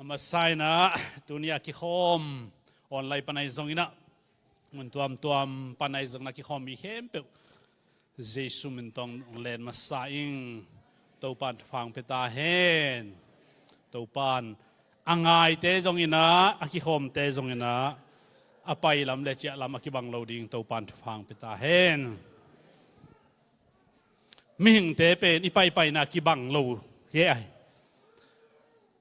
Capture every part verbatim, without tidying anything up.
Masa in ah, tuni a kikhawm online pan ahi zongin ah, mun tuamtuam pan ahi zongin ah kikhawm mi khempeuh Jesu min tawh len masa ing. Topa'n thupha pia ta hen. Topa'n a ngaite zongin ah, a kikhawmte zongin ah, a pailam le ciahlam a kibang lo ding Topa'n thupha pia ta hen. Mihingte pen i paipaina kibang lo hi ai.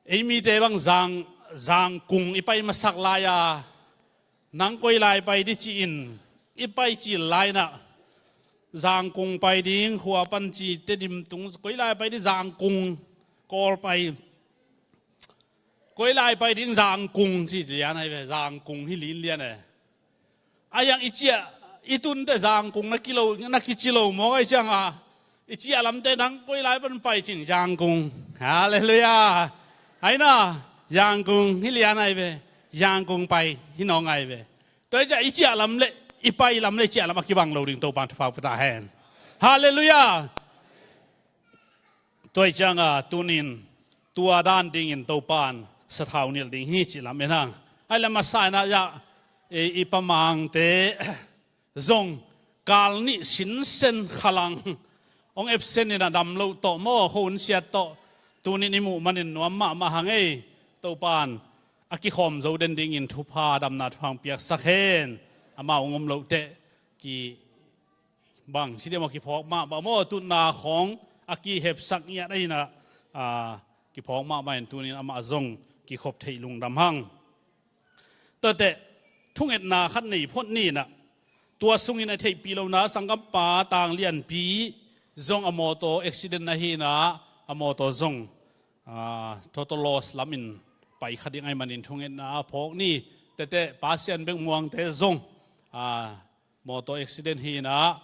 Ei mite bang Zang, Zangkung i pai masak lai-a, nang koi lai pai di ci-in i pai cil lai-in ah, Zangkung pai ding, khua pan ci, Tedim tung, koi lai pai di Zangkung, Kawl pai, koi lai pai ding Zangkung ci lian ai ve, Zangkung hi linlian e. A hiang i ciah, i tun teh Zangkung na kilo, na kici lo mawk ai ciang a, i ciah lamte nang koi lai pan pai cin Zangkung. Halleluiah. Ai na, Zangkung hi lian ai ve. Zangkung pai hi nawng ai ve. Tua i ciah, i ciah lam le, i pai lam le i ciah lam a kibang lo ding Topa'n thupha pia ta hen. Halleluiah. Tua i ciang a, tunin tua dan dingin Topa'n sathau nilh ding hi ci lam en hang. Ai lam a sa in ah, i, i Pa Mangte zong kal nih sinsen khalang hong absent in ah, dam loh tawh maw, khuahun siat tawh, tunin i muh manin nuam mahmah hang ei. Topa'n a kikhawm zo den dingin thupha, damna thupha hong piaksak hen. Amau hong om loh teh ki bang ci diam aw, kiphawk mahmah maw, tutna khawng a kihepsak ngiat ahi in ah, a, kiphawk mahmah in tunin amah zong kikhop theih lungdam hang. Tuate, thungetna khat nei phot ni in ah, tua sungin a theihpih lohna sanggampa Tang Lianpi zong a mawtaw accident ahi in ah, a mawtaw zong, a, total loss lamin pai kha ding ahih manin thungetna a phawk ni. Tuate, Pa Sian Bek Muangte zong, a, mawtaw accident hi in ah,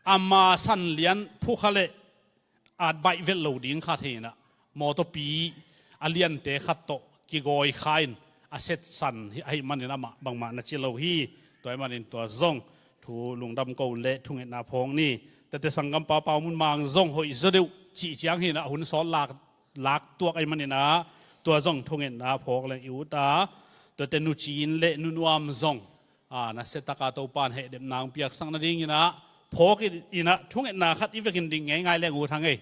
ama sanlian phukha le at baih vet lo ding khat hi in ah, mawtawpi a liante khat tawh kigawi kha in a setsan hi, ahih manin amah bangmah na ci lo hi. Tua ahih manin tua zong thu lungdam ko le thungetna phawk ni. Tuate, sanggampa Pau Mun Mang zong hoih zaw deuh cih ciang hi in ah, hun sawt lak, lak tuak ahih manin ah, tua zong thungetna phawk leng i ut a. Tuate, Nu Cin le Nu Nuam zong, a, nasia taka Topa'n hehpihna hong piaksak nadingin ah phawk in ah, thungetna khat i vekin ding ngeingai leng ut hang ei.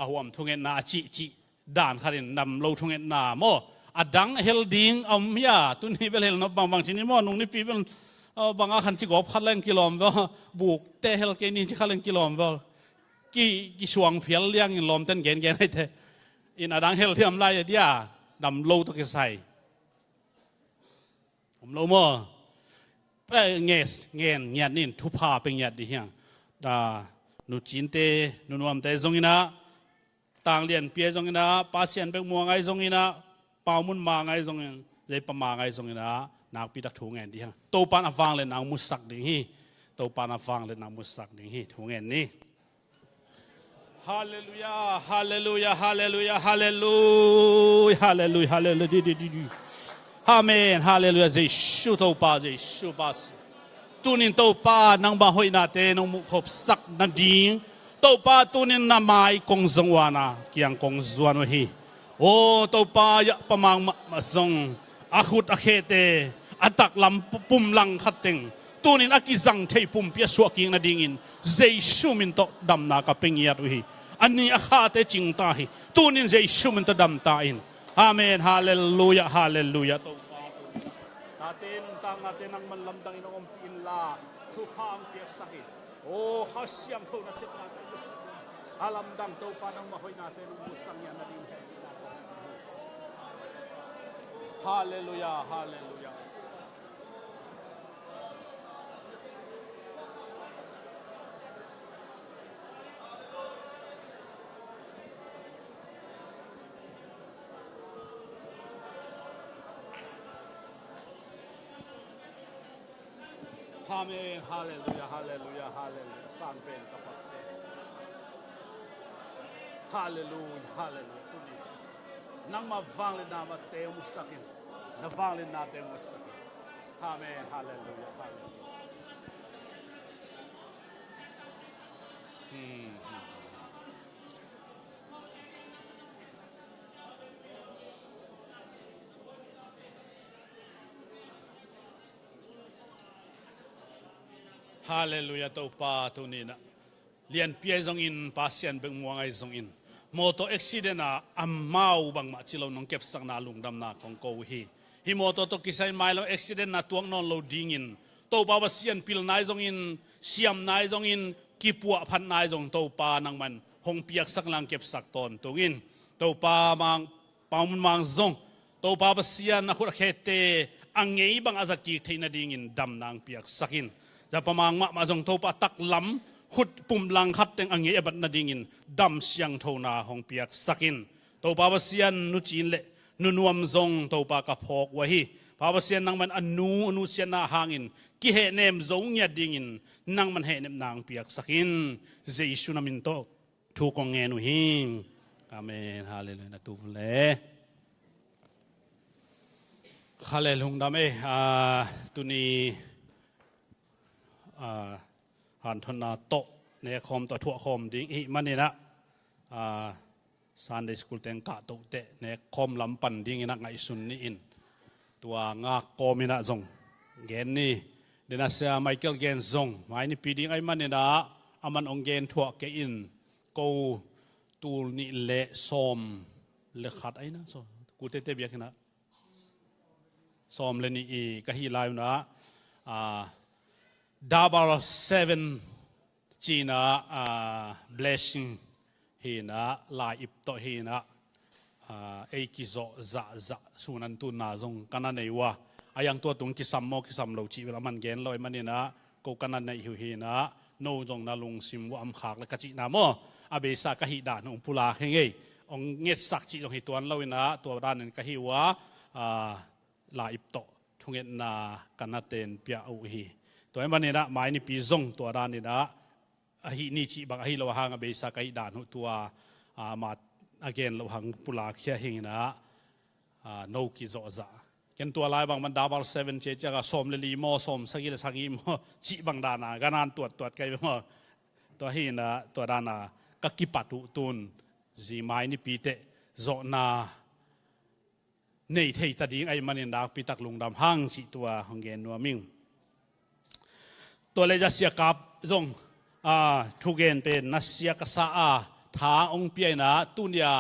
A huam thungetna a cihcih dan khatin, dam lo thungetna maw, a dang hel ding a om hia? Tuni bel hel nop bangbang cin in maw, nung nipi bel, a, bang a khan ci gawp khat leng kilawm vua, bukte hel kei ni ci khat leng kilawm vua. Ki, kisuang phial liangin lawmten gengen aite in a dang hel thiam lai a dia, dam lo tawh kisai. Om lo maw? Eh, nges, ngen ngiat ni in, thupha pia ngiat dih hiang. Da, Nu Cinte, Nu Nuamte zong in ah, Tang Lianpi ai zong in ah, Pa Sian Bek Muang ai zong in ah, Pau Mun Mang ai zong in, Zei Pa Mang ai zong in ah, nakpi tak thu ngen dih hiang. Topa'n a vangliatna hong musak ding hi. Topa'n a vangliatna hong musak ding hi. Thu ngen ni. Halleluiah, halleluiah, halleluiah, halleluiah, halleluiah, halleluiah. Di, di, di, di. Amen, halleluiah, Jesu Topa, Jesu Pa si. Tunin Topa nangma hoihnate nong muhkhopsak nading, Topa tunin na mai kong zong uh a, na kiang kong zuan uh hi. Aw Topa, Pa Mang mahmah zong a khut a khete a taklam pu-, pumlang khat teng tunin a kizang thei pumpi a suah kik nadingin Jesu min tawh damna ka pia ngiat uh hi. A ni a khate cing ta hi. Tunin Jesu min tawh dam ta in. Amen. Halleluiah, halleluiah. Topa, tate nuntaknate nangman lamdangin hong ompih inla, thupha hong piaksak in. Aw Kha Siangtho nasepna tawh i musak in. A lamdang Topa nangma hoihnate nong musak ngiat nading hehpihna kong. Halleluiah, halleluiah. Amen. Halleluiah, halleluiah, halleluiah. Sangpen ka Pasian. Halleluiah, halleluiah. Tuni nangma vangliatnate hong musak in. Na vangliatnate hong musak in. Amen. Halleluiah, halleluiah. Hmm, hmm. Halleluiah. Topa, tuni-in ah lianpi ahi zongin, Pasian bek muang ahi zongin, mawtaw accident ah amau bangmah ci lo nong kepsakna lungdamna kong ko uh hi. Hih mawtaw tawh kisai mailam accident na tuak nawn lo dingin, Topa Pasian, pilna ahi zongin, siamna ahi zongin, kipuahphatna ahi zong, Topa, nangman hong piaksak lang kepsak tawntung in. Topa Mang, Pau Mun Mang zong, Topa Pasian, a khut a khete a ngei bang a za kik theih nadingin damna hong piaksak in. Zapa Mang mahmah zong, Topa, taklam khut pum lang khat teng a ngei a bat nadingin dam siangthona hong piaksak in. Topa Pasian, Nu Cin le Nu Nuam zong, Topa, ka phawk uh ahi. Pa Pasian, nangman a nu, a nusiatna hangin kihehnem zo ngiat dingin nangman hehnepna hong piaksak in. Jesu na min tawh thu kong ngen uh hi. Amen. Halleluiah. Na tu vun le. Halleluiah. Lungdam ei. Ah, tuni, ah, hanthotna tawh, nekkhawm tawh, thuahkhawm ding i hih manin ah, ah, Sunday school teng kahtoh teh, nekkhawm lam pan dingin ah ngaihsun ni in. Tua ngak kawmin ah zong gen ni. Dena Sia Michael gen zong, mai nipi ding ahih manin ah, aman hong gen thuah kei in, ko tul nih le sawm le khat ahi na, so, kutete biakinn ah sawm le nih i ka hih lai un ah, ah, double seven ci-in ah, ah, blessing hi-in ah, lai-ip tawh hi-in ah, ah, ei kizawh zahzah, sun an tunna zong ka na nei uh a. A yang tua tung kisam maw, kisam lo cih bel aman gen lo ahih manin ah, ko ka na neih uh hi-in ah, no zong na lungsim uh a om khak le ka cihna maw, a beisa ka hih dan hong pulak hi ing ei. Hong ngetsak cih zong hi tuan lo-in ah, tua danin ka hih uh a, ah, lai-ip tawh thungetna ka na tenpih uh hi. Tua ahih manin ah mai nipi zong tua danin ah, ahi ni cih bang ahi lo hang, a beisa ka hih dan uh tua, ah, ma a gen loh hang pulakkhia hi-in ah, ah, no kizawhzah. Ken tua lai bang man double seven ci ciangin sawm le li maw, sawm sagih le sagih maw, cih bang dan a ka na tuattuat kei ve maw. Tua hi-in ah, tua dan a ka kipat uh tun, zi mai nipi teh zawhna nei thei ta ding ahih manin nakpi tak lungdam hang cih tua hong gen nuam ing. Tua le Sia Kap zong, ah, thugen pen nasia ka sa a, tha hong pia-in ah, tuni-a,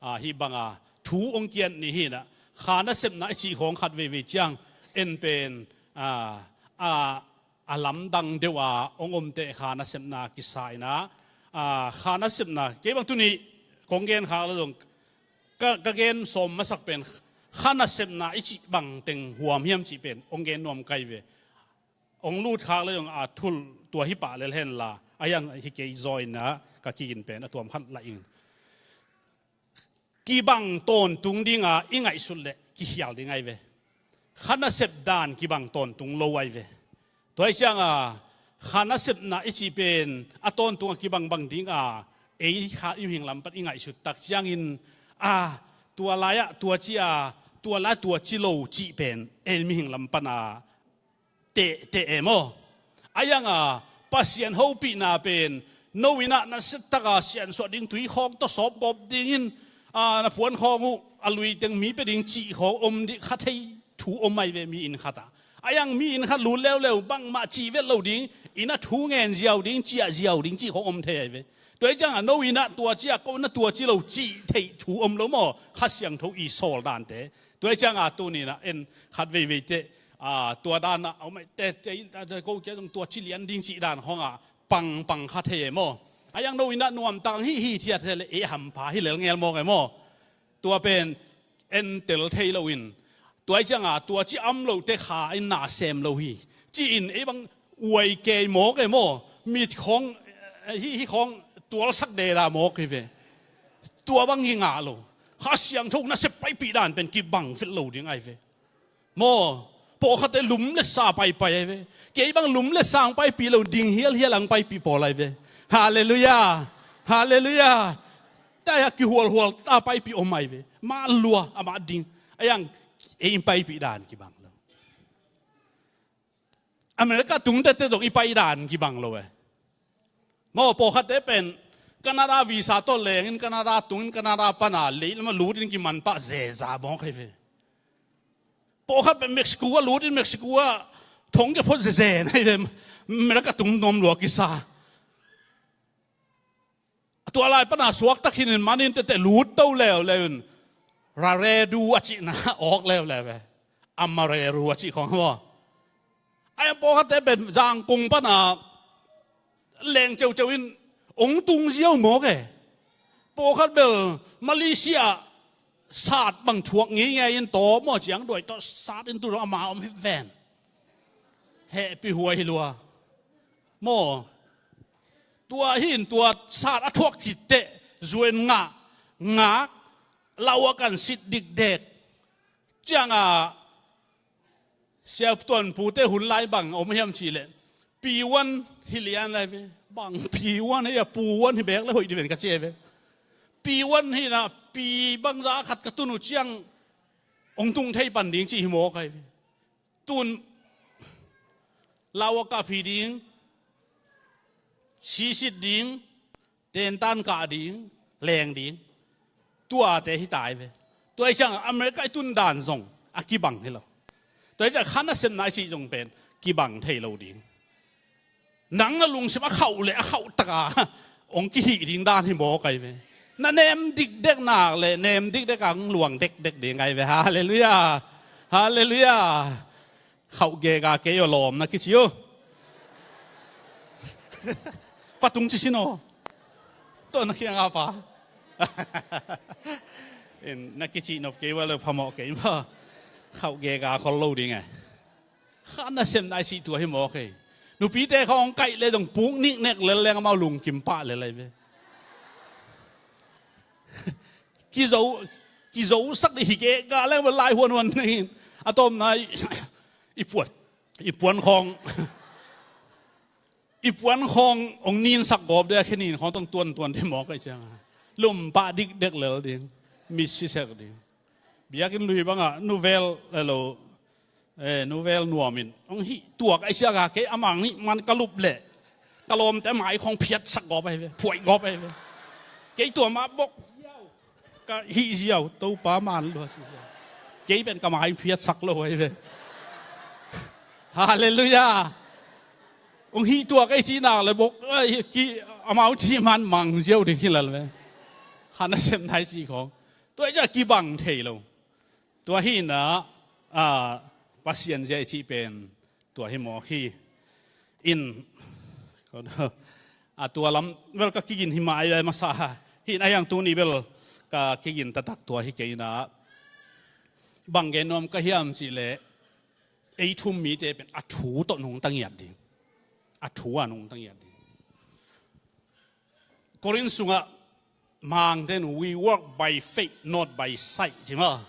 ah, hih banga thu hong kiat ni hi-in ah, kha nasepna i cih khawng khat veivei ciang en pen, ah, ah, a lamdang deuh a hong omte kha nasepna kisa-in ah, ah, kha nasepna, kei bang tuni kong gen khak le zong, ka, ka gen sawm masak pen, kha nasepna i cih bang teng huam hiam cih pen hong gen nuam ka hi ve. Hong lut khak le zong a thul tua hi pah lel hen la, a yang hi kei zaw-in ah ka kigin pen a tuam khat lah ing. Kibang tawntung dinga i ngaihsut leh kikhial ding ahi ve. Kha nasep dan kibang tawntung lo ahi ve. Tua ahih cianga kha nasepna i cih pen a tawntunga kibangbang dinga ei kha i mihing lam pan i ngaihsut tak ciangin, a, tua lai-ah tua ci a, tua lai tua ci lo cih pen ei mihing lam pana tehteh e maw. A yanga Pasian hopihna pen, no in ah na siattaka siansuah ding, tui khawng tawh sawpgawp dingin, a, na puan khawng uh a lui teng mi pia ding cih khawng om ding kha thei thu om ahi ve, mi inn khatah. A yang mi inn khat lut leuleu bangmah cih vet lo ding, inn ah thu ngen ziau ding, ciah ziau ding cih khawng om thei ahi ve. Tua ahih cianga no in ah tua ci a, ko in ah tua ci lo cih theih thu om lo maw, Kha Siangtho i sawl dante. Tua ahih cianga tuni-in ah en khat veivei teh, a, tua dan a, a, ko kia zong tua ci lian ding cih dan khawngah pangpang kha thei e maw. A yang no in ah nuamtak hih hithiat thei leh ei hampha hi lel ngel mawk e maw. Tua pen entel thei loin, tua ahih cianga tua ci a om lote kha in na sem lo hi ci-in ei bang uai kei mawk e maw. Mit khawng, eh, hih, hih khawng tualsak deda mawk hi ve. Tua bang hi ngah lo. Kha Siangtho nasep paipih dan pen kibang vet lo ding ahi ve. Maw, pawlkhatte lum le sa paipai ahi ve. Kei bang lum le sa hong paipih lo, ding hialhial hong paipih pawl ahi ve. Halleluiah. Halleluiah. Tua a kihualhual ta paipih om ahi ve. Mah lua, amah ding. A yang ei paipih dan kibang lo. America tung tete zong i pai dan kibang lo e. Maw, pawlkhatte pen Canada visa tawh lengin, Canada tungin, Canada pana lei lamah lutin kiman pah zeza mawk ahi ve. Pawlkhat pen Mexico ah lutin, Mexico ah thong kia phot zeze na hi ve. America tung nuam lua kisa. Tua lai pana suakta khinin manin tete lut to leuleu in, raredu a cihna awk leuleu e. Amareru a cih khong maw. Ai pawlkhatte pen Zangkong pana leng ceuceu in ong tung ziau mawk e. Pawlkhat bel Malaysia sat bang thuak ngeingei in tawp maw, ciang duai tawh sat in tu dong ama om hi ven. Hehpih huai hi lua maw. Tua hi in tua sat a thuak khit teh zuen ngah, ngak, lau a kan sit dikdek. Ciangah Sia Tuan Pute hun lai bang om hiam cih leh, P one hi lian lai ve. Bang P one hi a, Pu one hi bek le hoih dih ven ka ci ve. P one hi na, P bangza khat ka tun uh ciang ong tung thei pan ding cih hi mawk ai ve. Tun lau a kap hi ding, sisit ding, tentan kah ding, leng ding. Tuate hi tai ve. Tua hi ciang America i tun dan zong a kibang hi lo. Tua hi ciang kha nasepna i cih zong pen kibang thei lo ding. Nang na lungsim a khauh le a khauh taka ong kihih ding dan hi mawk ai ve. Na nem dikdek nak le nem dikdek ang luang dekdek ding ai ve. Halleluiah. Halleluiah. Khauh gega kei aw lawm na kici uh. Patung ci sin aw. Tua na khiang a pa. In na kici nop kei ua lo phamawh kei maw. Khauh gega khol lo ding e. Kha nasepna i cih tua hi mawk e. Nupite khawng kaih le zong puk niknek lel leng amau lungkim pah lel ai ve. Kizo, kizosak dih hi kei ga leng lai huanhuan dingin a tawpna i, i puan, i puan khawng, i puan khawng ong ninsak gawp deh a khe nin khawng tong tuantuan dih mawk ai cianga lumpah dikdek lel ding, mit sisek ding. Biakinn lui bangah nuvel lelo, eh, nuvel nuamin hong hih tuak ai siaka kei amang hih man ka lup leh ka lawmte mai khawng phiatsak gawp ai ve, phuaih gawp ai ve. Kei tua mah bok ziau, ka hih ziau, Topa man lua ci ziau. Kei pen ka mai phiatsak lo ai ve. Halleluiah. Hong hih tuak ai cih nak le bok, ai, ki, amau cih man mang ziau ding hi lel ve. Kha nasepna i cih khawng tua i ciah kibang thei lo. Tua hi inah, ah, Pasian zia i cih pen tua hi mawk hi. In, a tua lam bel ka kigin hi mah ai masa hi in, a hiang tuni bel ka kigin taktak tua hi kei inah. Bang gen nuam ka hiam cih leh ei thu um mite pen a thu tawh nungta ngiat ding. A thu a nungta ngiat ding. Korin sungah Mangte in, "We walk by faith, not by sight," ci maw.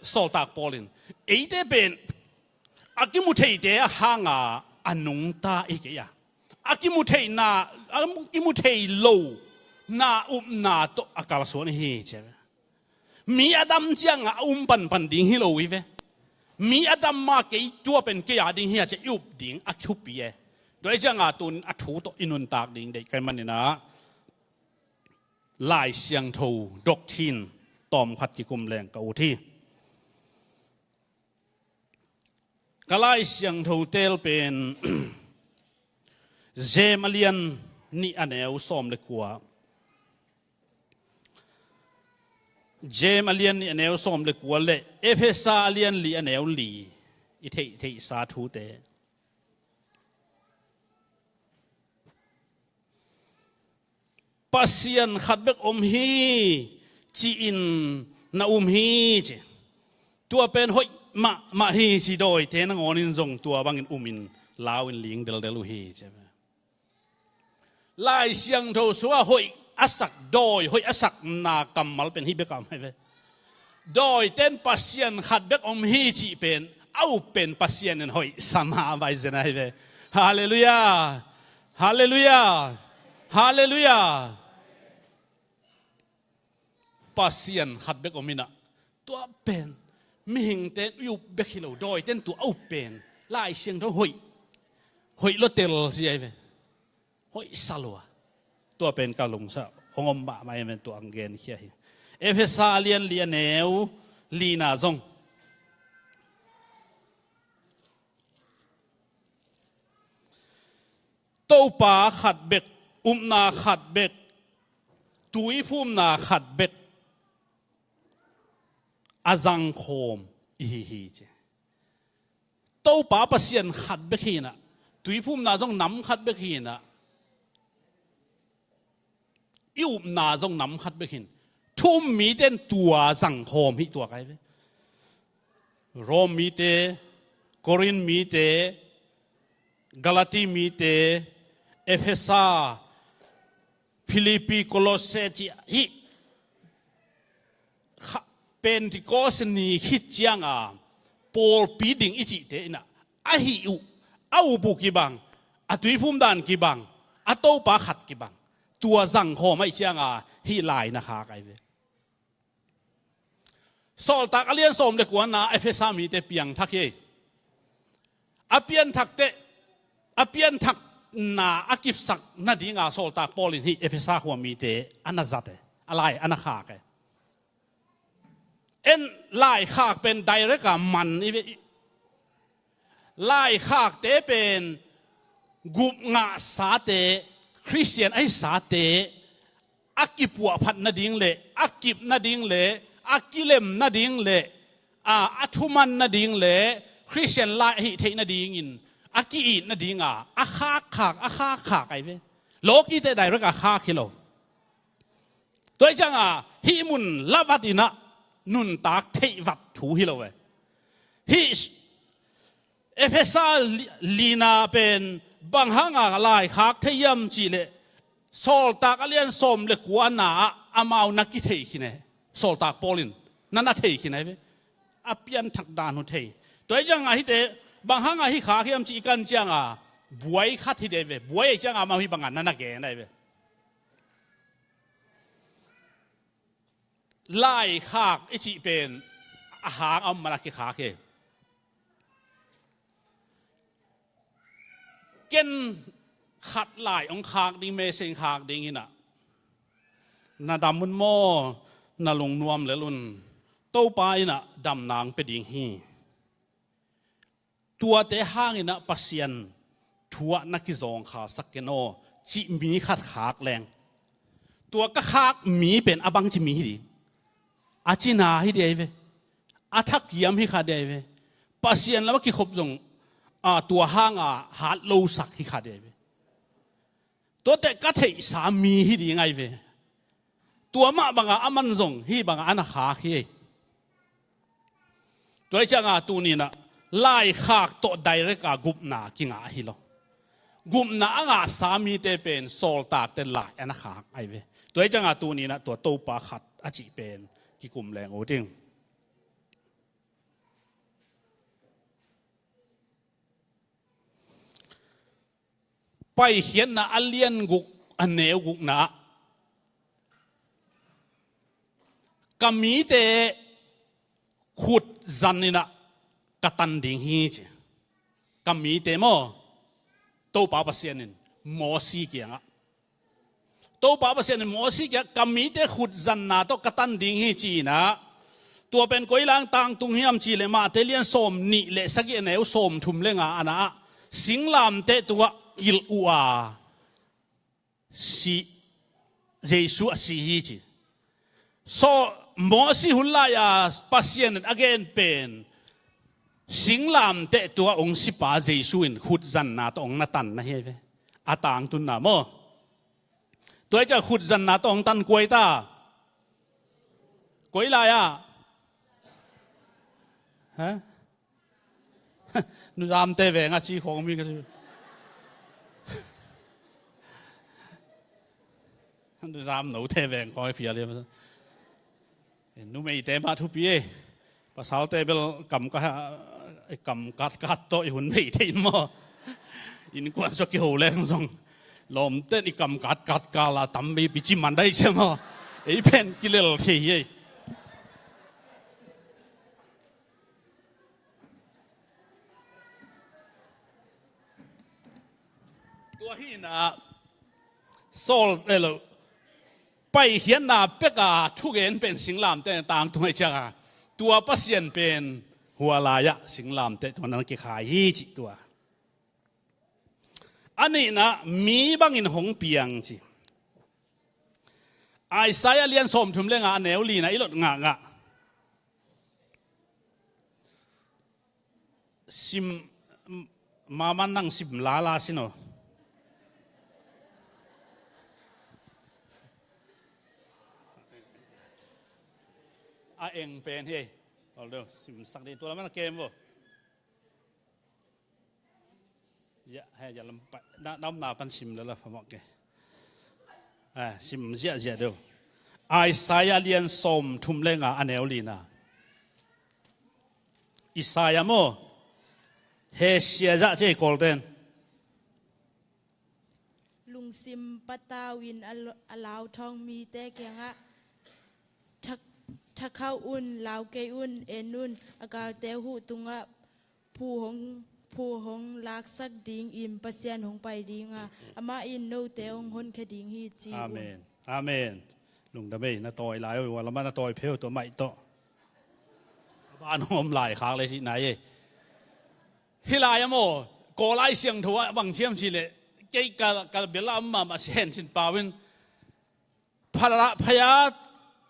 Sawltak Paul in eite pen a kimu theite a hanga a nungta hi kei a, a kimu theihna, a kimu thei lo na upna tawh a kalsuan hi ci. Mi a dam ciangah a um panpan ding hi lo hi ve. Mi a dam ma kei tua pen kei a ding hi a ci a i up ding a thupi e. Tua hi ciangah tun a thu tawh i nuntak ding deih kai maninah Lai Siangtho doctrine tawmkhat kikum leng ka ut hi. Ka Lai Siangtho tel pen Jem a lian nih a neu sawm le kua. Jem a lian nih a neu sawm le kua le Efesa a lian li a neu li i theihtheihsa thute. Pasian khat bek om hi ci-in na um hi ci. Tua pen hoih mahmah hi ci, dawite nangawnin zong tua bangin umin lau in ling deldel uh hi ci. Lai Siangtho sungah hoih a sak, dawi hoih a sakna kammal pen hih bek a om hi ve. Dawiten Pasian khat bek om hi cih pen a up pen Pasian in hoih sa mahmah hi zen ahi ve. Halleluiah. Halleluiah. Halleluiah. Pasian khat bek om inah tua pen mihingte in i up bek hi lo, dawiten tua a up pen Lai Siangtho hoih, hoih lo tel si ahi ve. Hoih sa lua. Tua pen ka lungsa hong om mahmah hi men tua ang genkhia hi. Efesa lian li a neu lina zong. Topa khat bek, upna khat bek, tuiphumna khat bek a zangkhawm i hi hi ci. Topa Pasian khat bek hi inah, tuiphumna zong nam khat bek hi inah, i upna zong nam khat bek hi in, thu um mite in tua zangkhawm hi tuak ahi ve. Rom mite, Korin mite, Galati mite, Efesa, Filipi, Kolose ci hi. Kha-, Pentecost ni khit cianga pawlpi ding i cihte inah, a hih uh, a up uh kibang, a tuiphum dan kibang, a Topa khat kibang, tua zangkhawm ahih cianga hih lai na khak ahi ve. Sawltak a lian sawm le kuana Efesa mite piangthak hi. A pianthakte, a pianthakna a kipsak nadinga Sawltak Paul in hih Efesa khua mite a na zate, a lai a na khake. En, laikhak pen direct a man i ve. Laikhakte pen gupngahsate, Khristian ahisate a kipuahphat nading le a kip nading le a kilem nading le a, a thuman nading le Khristian lai ahi theih nadingin a ki-it nadinga a khakkhak, a khakkhak ahi ve. Lawkite direct a khak hi lo. Tua hi cianga hih mun la vat inah nuntak theih vat thu hi lo e. Hih Efesa li-, lina pen bang hanga laikhak thei hiam cihleh, Sawltak a lian sawm le kuana ah amau na kithei khin e. Sawltak Paul in na na thei khin ahi ve. A pianthak dan uh thei. Tua hi cianga hihte bang hanga hih khak hiam cih i kan cianga buai khat hi dei ve. Buai ahi cianga amau hih banga na na gen ahi ve. Laikhak i cih pen a hang a om mana kikhak hi. Ken khat lai hong khak ding, message khak ding inah, na dam un maw, na lungnuam lel un, Topa inah damna hong pia ding hi. Tuate hanginah Pasian thu ah na kizawngkhalsak ken aw, cih mi khat khak leng, tua ka khak mi pen a bangci mi hi ding? A cina hi ding ahi ve. A thakiam hi kha ding ahi ve. Pasian lam a kikhop zong, a, tua hanga hat losak hi kha ding ahi ve. Tuate ka theihsa mi hi ding ahi ve. Tua mah banga aman zong hih banga a na khak hi. Tua hi cianga tuninah laikhak tawh direct a gupna kingah hi lo. Gupna a ngahsa mite pen sawltakte lai a na khak ahi ve. Tua hi cianga tuninah tua Topa khat a cih pen kikum leng uh ding. Paikhiatna a lian guk, a neu gukna ah, ka mite khut zan inah ka tan ding hi ci. Ka mite maw, Topa Pasian in Mosi kiangah, Topa Pasian in Mosi kiangah ka mite khut zanna tawh ka tan ding hi ci inah, tua pen koi lai tangtung hiam cihleh Mate lian sawm nih le sagih a neu sawm thum le nga ana ah, singlamteh tungah kilh uh a, si, Jesu a si hi ci. So, Mosi hun lai-a Pasian in a gen pen singlamteh tungah hong sipa Jesu in khut zanna tawh hong na tanna hi ve. A tangtunna maw. Tua hi ciah khut zanna tawh hong tan kua hi ta? Koi lai-ah? Ha? Nuzamte veng a ci khawng mi ka ci. Nuzam note veng khawng a phial hi. Numeite mah thupi e. Pasalte bel kam ka, kam katkat tawh i hun bei thei maw? Innkuan sua kiho leng zong lawmten i kam katkat kala tam bei pici man dai cia maw? Ei pen kilel thei hi ei. Tua hi inah Saul, eh, lo, paikhiatna peka thugen pen singlamteh tangtung ahih ciangin tua Pasian pen hua lai-ah singlamteh tungah na kikhai hi cih tua. A nihna, mi bangin hong piang ci. Isaiah lian sawmthum le nga a neu lina i lot ngakngak. Sim, maman nang sim lala sin aw. A eng pen hi. Although, sim sak ding tua lam a kem bo. Ya, he, ya lam pa, na, na om na pan sim lala phamawh ke. Ah, sim ziahziah deuh. Isaiah lian sawmthum le nga a neu lina. Isaiah maw, he sia zah cei Kawlten. Lungsim patau in a lo-, a lauthawng mite kiangah, "Tha-, thakhauh un, lau kei un, en un, a galte huh tungah phu hong, phu hong laksak dingin Pasian hong pai dinga, amah in note hong honkhia ding hi," ci un. Amen. Amen. Lungdam ei, na tawi lai uh, lamah na tawi pheu tua maih tawh. A ban hong om lai khak le cih nai ei. Hih lai-ah maw, Kawl ai siangtho ah bang ci hiam cih leh, kei ka, ka bel a om mahmah sian cin pau in, phala, phaya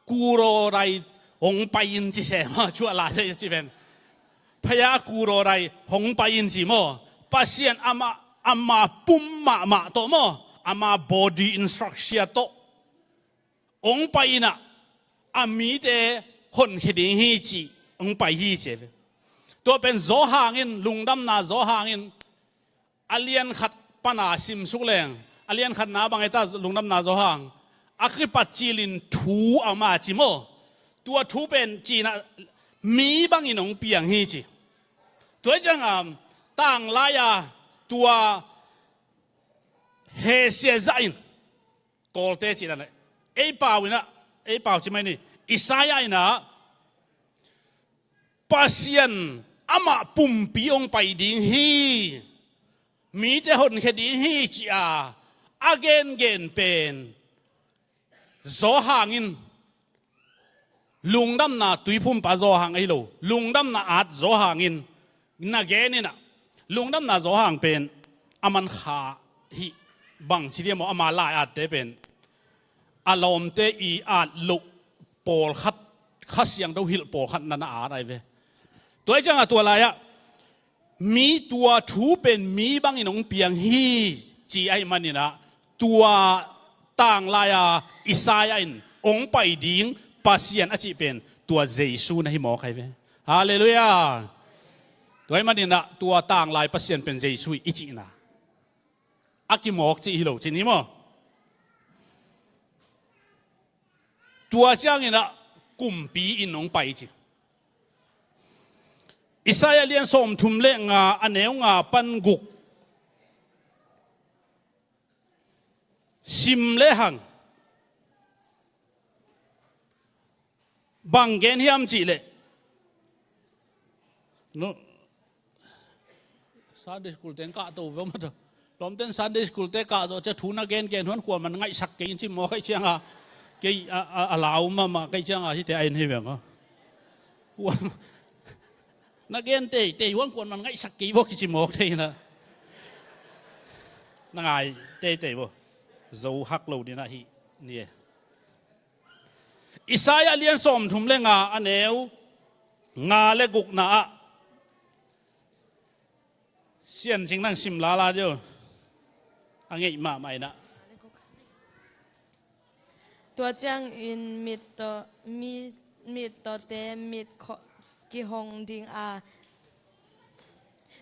kuro dai hong pai in ci se maw, cuah lai se ci pen. Phaya kuro dai hong pai in ci maw. Pasian ama, ama pum mahmah tawh maw, ama body in structure tawh hong pai in ah, a mite honkhia ding hi cih, hong pai hi ci. Tua pen Johan in, Lungdamna Johan in, a lian khat pana simsuk leng, a lian khatna bang hita Lungdamna Johan, a kipat cilin thu a om a ci maw. Tua thu pen cina mi bangin hong piang hi ci. Tua hi cianga, tanglai-a tua he sia zah in, Kawlte cih dan leh, ei pau in ah, ei pau ci mai ni, Isaiah in ah, Pasian amah pumpi hong pai ding hi, mite honkhia ding hi ci-a a gengen pen Johan in, Lungdamna Tuiphumpa Johan ahi lo, Lungdamna at Johan in na gen in ah, Lungdamna Johan pen a man kha hi, bang ci diam aw, ama lai atte pen a lawmte i at loh pawlkhat, Kha Siangtho hilh pawlkhat na na at ahi ve. Tua hi cianga tua lai-ah mi, tua thu pen mi bangin hong piang hi ci ahih manin ah, tua tanglai-a Isaiah in hong pai ding Pasian a cih pen tua Jesu na hi mawk ahi ve. Halleluiah. Tua ahih manin ah tua tanglai Pasian pen Jesu hi i cihna a kimawk cih hi lo cin hi maw. Tua ciangin ah kumpi in hong pai ci. Isaiah lian sawmthum le nga a neu nga pan guk sim lehang bang gen hiam cih leh, no, Sunday school teng kah to ve mata. Lawmten Sunday school te kah zawh cia thu na gen gen huan kuaman ngaihsak kei in ci maw, kei cianga. Kei a, a, a lau mahmah kei cianga hite a en hi ve maw. Kuaman na gen teitei huan kuaman ngaihsak kei vawk kici mawk thei na. Na ngai teitei vawk. Zo hak lo dina hi ni e. Isaiah lian sawmthum le nga a neu nga le gukna ah, sian cing nang sim lala deuh. A ngeih mahmah inah. Tua ciangin mit tawh, mi, mit tawhte mit kihong ding a,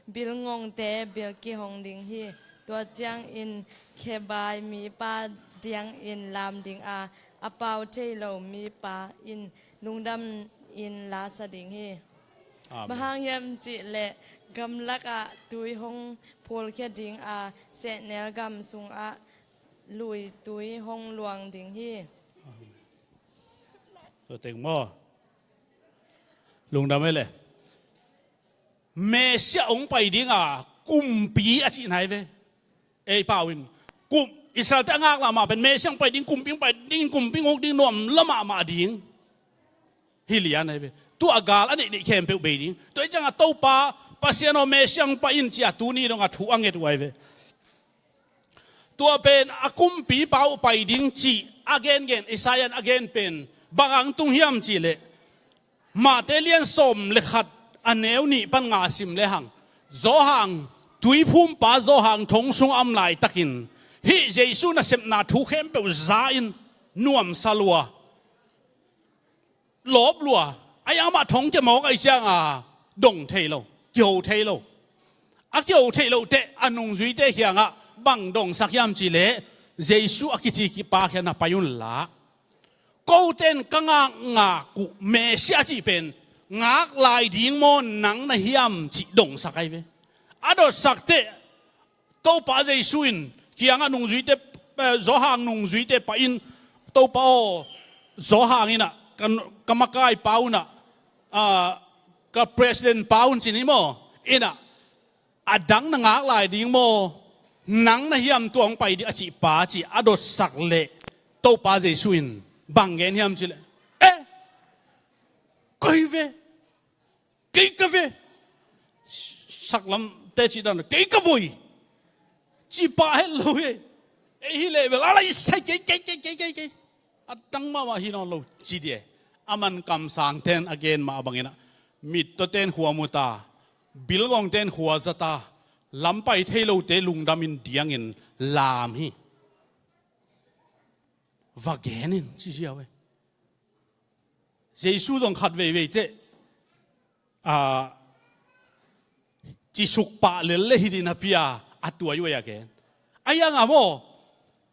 bilngongte bil kihong ding hi. Tua ciangin khebai mipa diangin lam ding a, a pau thei lo mipa in lungdam in lasa ding hi. Amen. Bang hang hiam cih leh gamlakah tui hong phulkhia ding a, sehnel gam sungah lui tui hong luang ding hi. Amen. Tua teng maw? Lungdam ei le. Messiah hong pai dinga kumpi a cihna hi ve. Ei pau in, kum, Israelte a ngaklah mah pen Messiah hong pai ding, kumpi hong pai ding, kumpi hong uk ding, nuam la mahmah ding. Hi lian ahi ve. Tua a gal a neihneih khempeuh bei ding. Tua hi cianga Topa Pasian aw, Messiah hong pai in cia tuni donga thu a nget uh ahi ve. Tua pen a kumpipa uh pai ding cih a gengen Isaiah in a gen pen bang hang tung hiam cihleh, Mate lian sawm le khat a neu nih pan nga sim lehang, Johan, tuiphumpa Johan thong sung a om laitakin hih Jesu nasepna thu khempeuh za-in nuamsa lua, lawp lua, a iang mah thong kia mawk ahih cianga dong thei lo, kiho thei lo. A kiho theih loh teh a nungzuite kiangah bang dongsak hiam cihleh, Jesu a kici kipa kiangah na pai unla, kote in ka ngakngak uh Messiah cih pen ngak lai ding maw nang na hiam cih dongsak ahi ve. A dotsak teh Topa Jesu in kiangah nungzuite, eh, Johan nungzuite pai-in, Topa aw, Johan in ah ka, ka makaipa un ah, ah, ka president pa un ci ni maw, in ah a dang na ngak lai ding maw, nang na hiam tua hong pai ding a cihpa cih a dotsak leh Topa Jesu in bang gen hiam cihleh, eh, koi ve, kei ka ve. Saklamte cih dan kei ka voi. Cihpa het lo hi. Ei hi leh bel a lai sai kei, kei, kei, kei, kei, kei. A dang mahmah hi nawn lo ci dih. A man kamsangte in a gen mah bangin ah, mittawte in khua mu ta, bilgawngte in khua za ta, lampai thei lote lungdamin diangin lam hi. Va gen in ci ziau e. Jesu zong khat veivei teh, a, cisuk pah lel le hi ding a pia a tuai uh ei a gen. A iang a maw,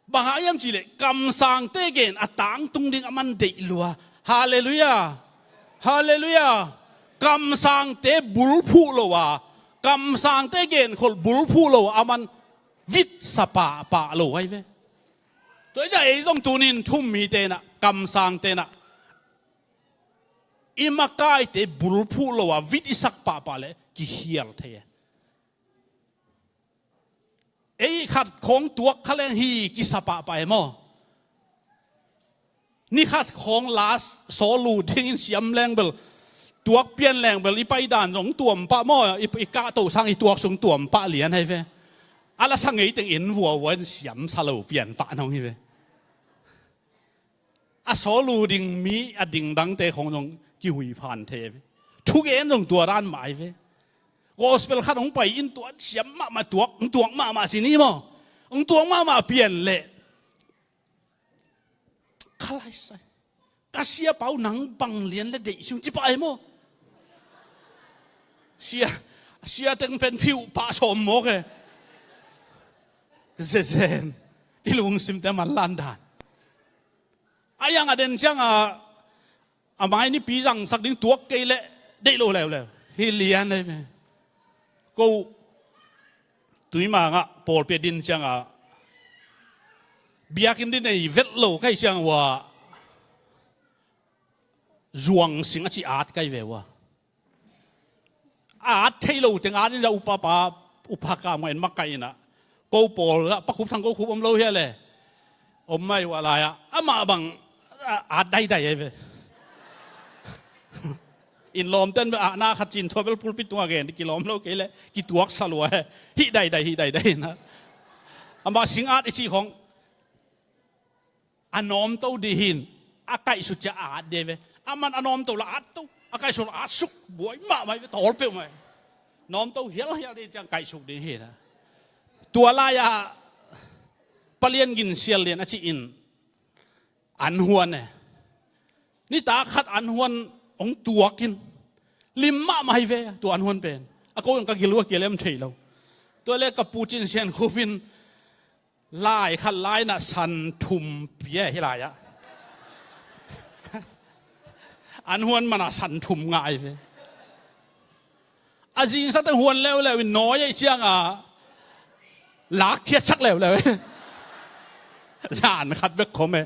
bang a iam cihleh kamsangte gen a tangtung ding a man deih lua. Halleluiah. Halleluiah. Kamsangte bulphuh lo a, kamsangte genkholh bulphuh lo a, a man vitsa pahpah lo ahi ve. Tua hi ciah ei zong tunin thum mite in ah, kamsangte in ah i makaite bulphuh lo a vit i sak pahpah leh kikhial thei e. Ei khat khawng tuak kha leng hi kisa pahpah e maw. Ni khat khawng la sawlu dingin siam leng bel, tuak pian leng bel i paidan zong tuam pah maw, i, i kahto sang i tuak sung tuam pah lian ahi ve. A la sa ngei teng in vuavua in siam sa lo pian pah nong hi ve. A sawlu ding mi a dingdangte khawng zong kihui phan thei ve. Thugen zong tua dan mah ahi ve. Gospel khat hong pai in tua siam mahmah tuak, hong tuak mahmah ci ni maw. Hong tuak mahmah pian leh ka lai sai, ka siapa uh nang bang lian le deih sung ci pah e maw. Sia, sia teng pen phiuh pah sawm mawk e. Zezen i lungsimte man lan dan. A iang a den ciangah a mai nipi zangsak ding tuak kei leh deih lo leuleu hi lian ahi ve. Ko Tuimang ah pawlpi a din ciangah biakinn din ei vet lo ka hih ciang ua zuang sing a ci at ka hi ve ua. A at thei lo teng at in za upapa, upa ka mai in makaih in ah, ko pawl ah Pa Khup Thang, ko Khup om lo hia le. Om mai uh a lai ah amah bang a, at daidai ahi ve. In lawmten bel ah na khat cin thua bel pulpit tungah gen kilawm lo kei leh kituak sa lua he. Hih daidai, hih daidai in ah. Amah sing at i cih khawng a nawmto dih hin, a kaihsut ciah a at dih ve. A man a nawmto la at to, a kaihsut la at suk, buai mahmah ve, tawl peuhmah. Nawmto hialhial dih ciang kaihsuk dih hin a. Tua lai-ah Palian Gin Sial Lian a cih in an huan e. Nitak khat an huan hong tuak in lim mahmah hi ve, tua an huan pen. A ko in ka gil uh a kia lem thei lo. Tua le ka pu Cin Sian Khup in lai khat lai-in ah san thum pia hi lai-ah. An huan man ah san thum ngah hi ve. A zingsate huan leuleu in nawi ahih ciangah lakkhiatsak leuleu. Zan khat bek khom e.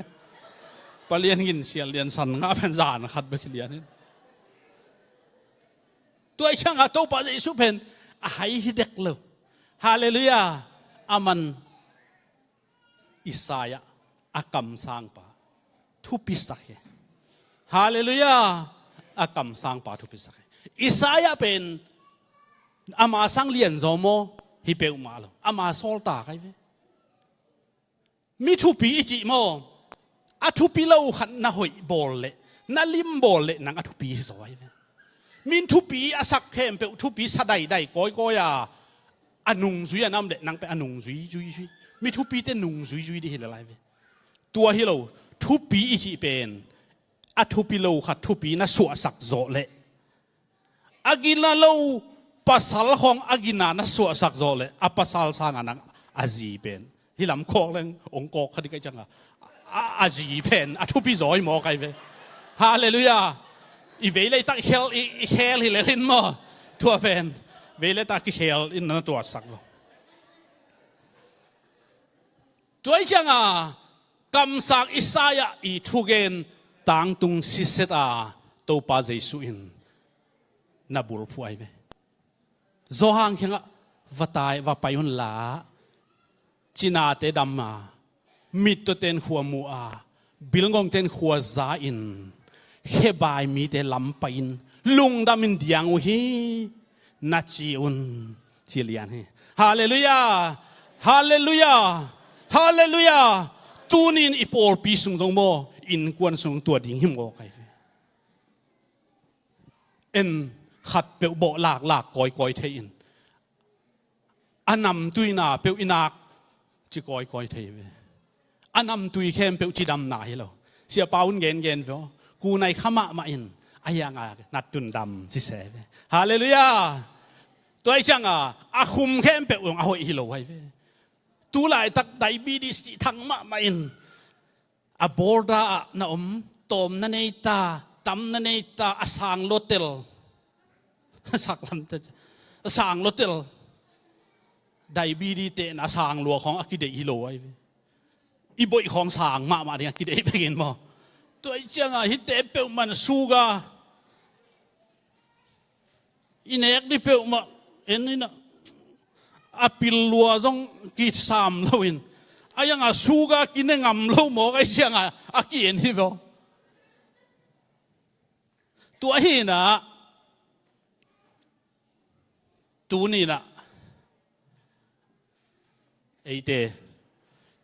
Palian Gin Sial Lian san ngah pen zan khat bek hi lian in. Tua ahih ciangah Topa Jesuh pen a hai hi dek lo. Halleluiah. A man Isaiah a kamsangpa thupisak hi. Halleluiah. A kamsangpa thupisak hi. Isaiah pen ama sang lianzaw maw? Hi peuhmah lo. Ama sawltak ahi ve. Mi thupi i cih maw? A thupi lo khat na hoih bawl leh, na lim bawl leh nang a thupi hi zaw hi ve. Min thupi a sak khempeuh, thupi sa daidai kawikawi a, a nungzui a na om leh nang pen a nungzui zuizui. Mi thupite nungzui zui dih hi le lai ve. Tua hi lo, thupi i cih pen a thupi lo khat thupi na suahsak zawh leh, a gina lo pasal khawng a gina na suahsak zawh leh, a pasal sanga nang a zi pen, hih lam khawk leng ong kawk kha dih ka hih cianga, a, a zi pen a thupi zaw hi mawk ahi ve. Halleluiah. I vei leitak i khel, i, i khel hi lel in maw? Tua pen vei leitak i khel in na tuahsak lo. Tua hih cianga kamsang Isaiah i thugen tangtung siset a Topa Jesu in na bulphuh ahi ve. Johan kiangah va tai, va pai un la, cinate dam a, mittawten khua mu a, bilngongten khua za in, khebai mite lam pai in, lungdam in diang uh hi, na ci un, ci lian hi. Halleluiah. Halleluiah. Halleluiah. Tunin i pawlpi sung zong maw, innkuan sung tua ding hi mawk ahi ve. En khat peuh bawh laklak kawikawi thei in, a namtuina peuh i nak ci kawikawi thei ve. A namtui khempeuh cidamna hi lo. Siapa un gengen ve aw. Kunai kha mahmah in a hianga nattun dam ci se ve. Halleluiah. Tua hih cianga a khum khempeuh zong a hoih hi lo ahi ve. Tulaitak diabetes cih thang mahmah in a border ah na om, tawm na nei ta, tam na nei ta, a sang luatel. A sang luatel. Diabetes tehna a sang lua khawng a kideih hi lo ahi ve. I boih khawng sang mahmah ding a kideih bekin maw? Tua hih cianga hihte peuhmah in suga i nek dih peuhmah en in a, a pil lua zong kisam lo in, a hianga suga kine ngam lo mawk ahi cianga a ki-en hi ve aw. Tua hi in a, tuni in a, eite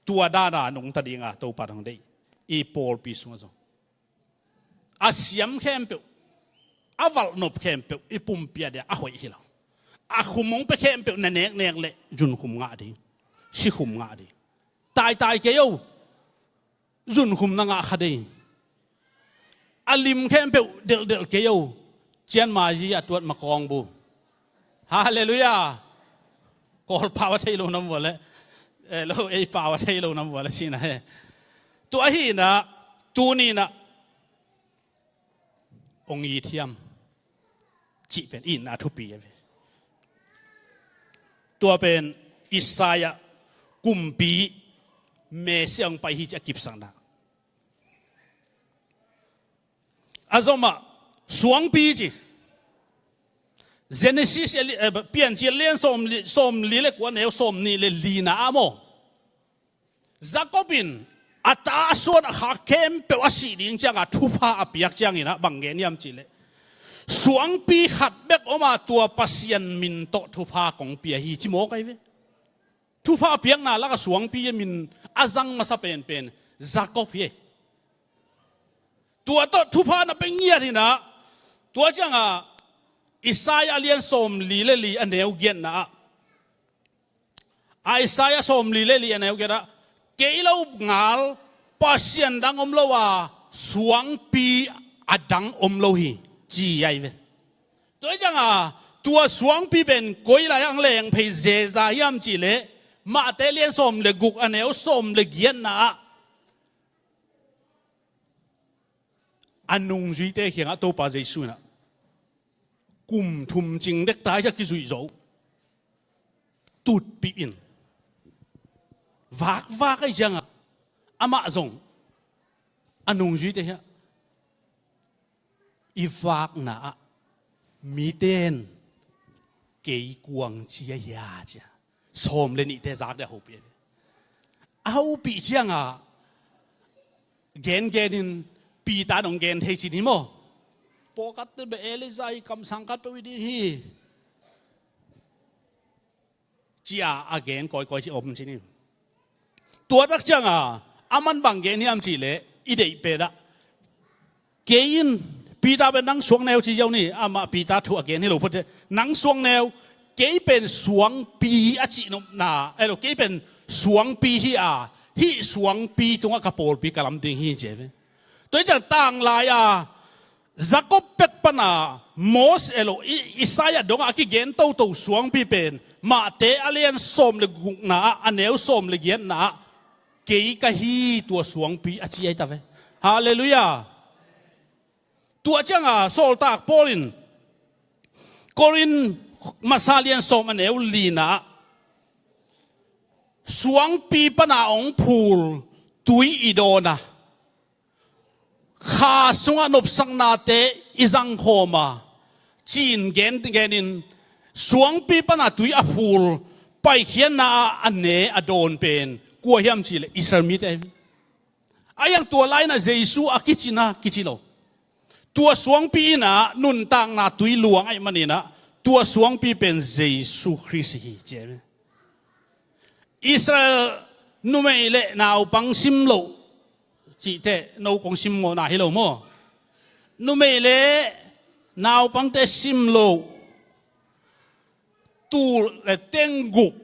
tua dana nungta dinga Topa dang deih i pawlpi sungah zong a siam khempeuh, a valhnop khempeuh i pumpi a dia a hoih hi lo. A khum hong pia khempeuh na neknek leh zunkhum ngah ding, sikhum ngah ding. Taitai kei o, zunkhum na ngah kha ding. A lim khempeuh delhdelh kei o, cianmai hi a tuat makawng bu. Halleluiah. Kawl pau a thei lo nam vua le, eh, lo ei pau a thei lo nam vua le sina he. Tua hi in a, tuni in a, ong it hiam cih pen itna thupi a ve. Tua pen Isaiah kumpi Messiah ong pai hi cih a kipsakna. A zomah suangpi ci. Genesis, eh, Piancil lian sawm li, sawm li le kua neu sawm nih le lina ah maw, Jacob in a ta a suan a khak khempeuh a sih ding cianga thupha a piak ciangin a bang gen hiam cihleh, suangpi khat bek om a tua Pasian min tawh thupha kong pia hi ci mawk ahi ve. Thupha a piakna laka suangpi a min a zang masa penpen Jacob hi. Tua tawh thupha na pia ngiat hi in a, tua cianga Isaiah lian sawm li le li a neu giatna ah, Isaiah sawm li le li a neu giat ah, kei lo ngal Pasian dang om lo a, suangpi a dang om lo hi ci ahi ve. Tua hi cianga tua suangpi pen koi lai ang leng phei zeza hiam cihleh, Mate lian sawm le guk a neu sawm le giatna ah, a nungzuite kiangah Topa Jesu in a kum thum cing dek tai ciah kizuih zo, tutpih in vakvak ahi ciangah amah zong a nungzuite hiah i vakna ah miten kei kuang cia hia cia sawm le nihte zak deh a hopih ahi ve. A hopih ciangah gengen in Peter in hong gen thei cin hi maw? Pawlkhatte beh Elijah hi, kamsang khat peuh hi ding hi, cia a gen kawikawi ci om cin hi. Tua tak cianga aman bang gen hiam cihleh i deih petah, kei in Peter pen nang suang neu ci ziau ni, amah Peter thu a gen hi lo phot hi. Nang suang neu, kei pen suangpi a cihnopna elo, kei pen suangpi hi a, hih suangpi tungah ka pawlpi ka lam ding hi ci ve. Tua hi ciang tanglai a Jacob pek pana Moses elo Isaiah dongah a kigen toto suangpi pen Mate a lian sawm le gukna ah a neu sawm le giatna ah kei ka hi tua suangpi a ci ahi ta ve. Halleluiah. Tua cianga sawltak Paul in Korin masa lian sawm a neu lina ah suangpi pana hong phul tui i dawn a, kha sungah nopsaknate i zangkhawm a, ci-in gen genin suangpi pana tui a phul paikhiatna ah a ne a dawn pen kua hiam cihleh Israel mite ahi. A iang tua lai inah Jesu a kicina kici lo. Tua suangpi inah nuntakna tui luang ahi maninah tua suangpi pen Jesu Khrist hi ci. Israel numei le naupang sim loh cihteh no kong sim mawhna hi lo maw? Numei le naupangte sim loh tul le tengguk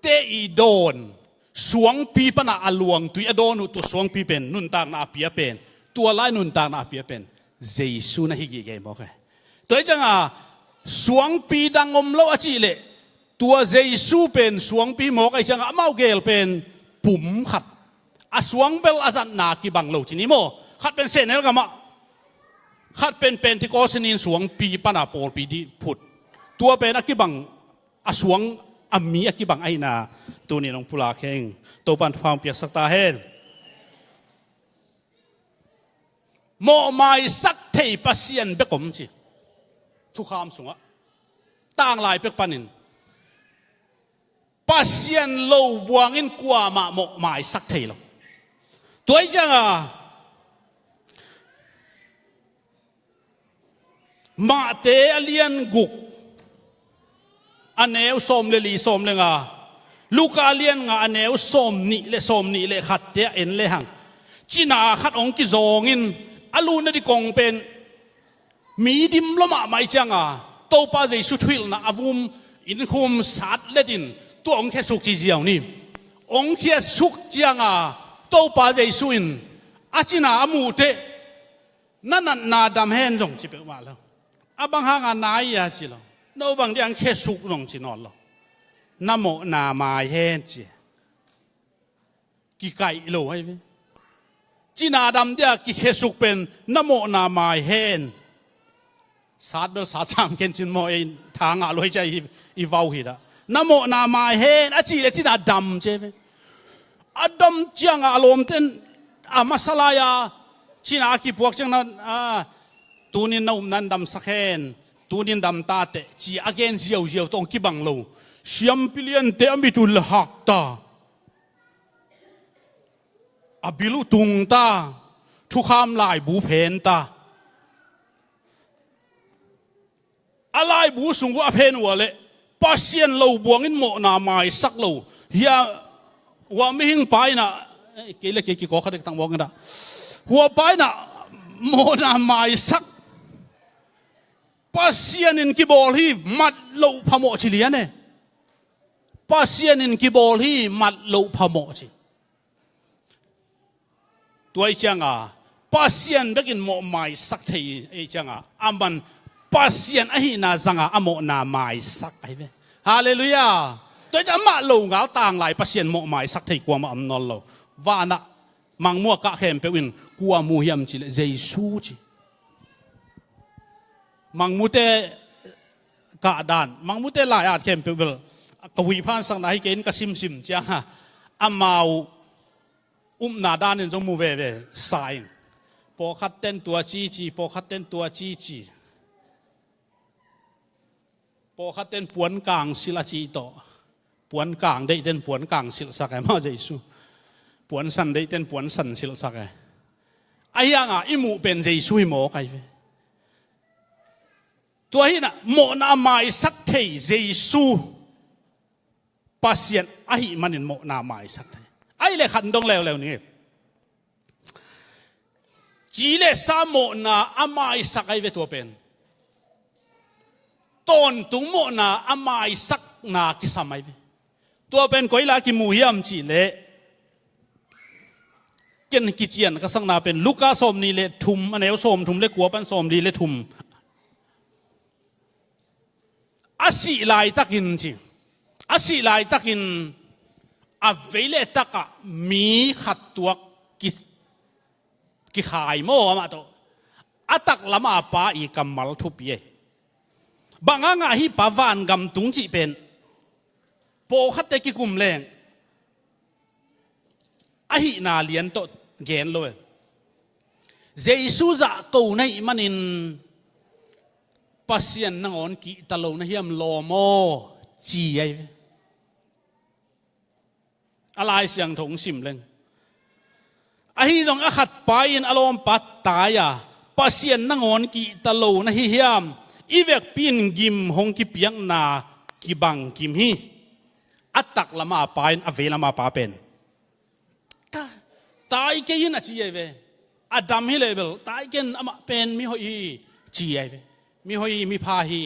te i dawn suangpi pana a luangtui a dawn uh tua suangpi pen nuntakna a pia pen, tua lai nuntakna a pia pen Jesu na hi gige mawk e. Tua hi cianga suangpi dang om lo a cihleh tua Jesu pen suangpi mawk ahi cianga amau gel pen pum khat a suang bel a zatna kibang lo ci ni maw? Khat pen sehnel gamah, khat pen Pentecost nin suangpi pana pawlpi dih phut. Tua pen a kibang a suang a mi a kibang ahina tunin hong pulak heng. Topan thupha hong piaksak ta hen. Mawhmaisak thei Pasian bek om ci. Thukham sungah tanglai pek panin Pasian lo buangin kuamah mawhmaisak thei lo. Tua hi cianga Mate a lian guk a neu sawm le li sawm le nga, Luka a lian nga a neu sawm nih le sawm nih le khatte a en lehang cina khat hong kizawngin a luhna dikong pen mi dim lo mahmah ahi cianga Topa Jesu thuhilhna a vum inkhum sat letin tua hong khiasuk ci ziau ni. Hong khiasuk cianga Topa Jesu in a cina a muhteh na natna dam hen zong ci peuhmah lo. A bang hanga nai a ci lo. No bang diang khiasuk zong ci nawn lo. Na mawhna mai hen ci. Kikaih lo ahi ve. Cina dam dia kikhiasuk pen na mawhna mai hen. Sat bel sat sam khen cin maw ei thangah luai cia i vau hi dah. Na mawhna mai hen a cih le cina dam ce ve. A dam cianga a lawmten a masa lai-a cina a kipuak ciangna a tunin na upna in damsak hen. Tunin dam ta teh ci a gen ziauziau tawh hong kibang lo. Siampi liante a mit uh le hak ta. A bil uh tung ta. Thukham laibu phen ta. A laibu sung uh a phen uh a leh Pasian lo buangin mawhna maisak lo hia. Hua mihing pa inah kei le kei kikawk kha dek tang buang inah hua pa inah mawhna maisak. Pasian in kibawl hi mat loh phamawh ci lian e. Pasian in kibawl hi mat loh phamawh ci. Tua ih cianga Pasian bekin mawh maisak thei ih cianga aman Pasian ahihna zanga a mawhna maisak ahi ve. Halleluiah. Tua ih cianga amah lo ngal tanglai Pasian mawh maisak thei kuamah om nawn lo. Vanah mangmuh a kah khempeuh in kua mu hiam cileh Jesu ci. Mangmute kahdan mangmute lai-at khempeuh bel ka huihphansakna hi kei in ka simsim cianga amau upna danin zong mu veve sa in. Pawlkhat ten tua cici, pawlkhat ten tua cici. Pawlkhat ten puankang silh a ci tawh. Puankang deihten puankang silhsak e mah Jesu. Puansan deihten puansan silhsak e. Ahianga i muh pen Jesu hi mawk ahi ve. Tua hinah mawhna a maisak thei Jesu Pasian ahih manin mawhna maisak thei. Te khat dong leuleu ni. Ci le sa mawhna a maisak ahi ve tua pen. Tawntung mawhna a maisakna kisam ahi ve. Tua pen koilah kimu hiam cih leh, ken kician ka sakna pen Luka sawmnih le thum, a neu sawmthum le kua pan sawmli le thum. A sih laitakin ci. A sih laitakin a vei le takah mi khat tuak ki, kikhai maw amah tawh. A taklam a pa i kammal thupi ei. Bang hangah hih pa vangam tung cih pen pawlkhatte kikum leng a hihna lian tawh gen lo e. Jesu zahko na hih manin Pasian nangawn kihta lo na hiam lawm aw, ci ahi ve. A Lai Siangtho hong sim leng. Ahi zong a khat pa in a lawmpa tai a, Pasian nangawn kihta lo na hi hiam? I vekpi in gim hong kipiakna kibang kim hi. A taklam a pa in a veilam a pa pen, "Ta, tai kei in," a ci ahi ve. A dam hi leh bel, "Tai kei in, amah pen mi hoih hi," ci ahi ve. "Mi hoih hi, mi pha hi.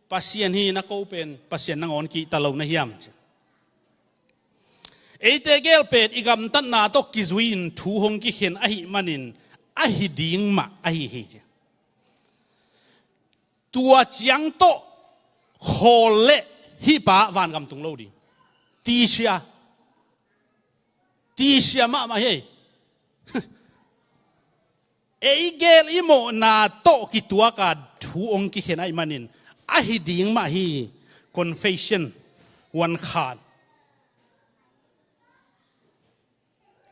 Pasian hi na ko pen, Pasian nangawn kihta lo na hiam?" ci. Eite gel pen i gamtatna tawh kizui-in thu hong kikhen ahih manin a hi ding mah ahi hi ci. Tua ciang tawh khawl leh hih pa vangam tung lo ding. Tisia. Tisia mahmah hi. Ei gel i mawhna tawh kituak a thu hong kikhen ahih manin a hi ding mah hi. Confession, huan khan.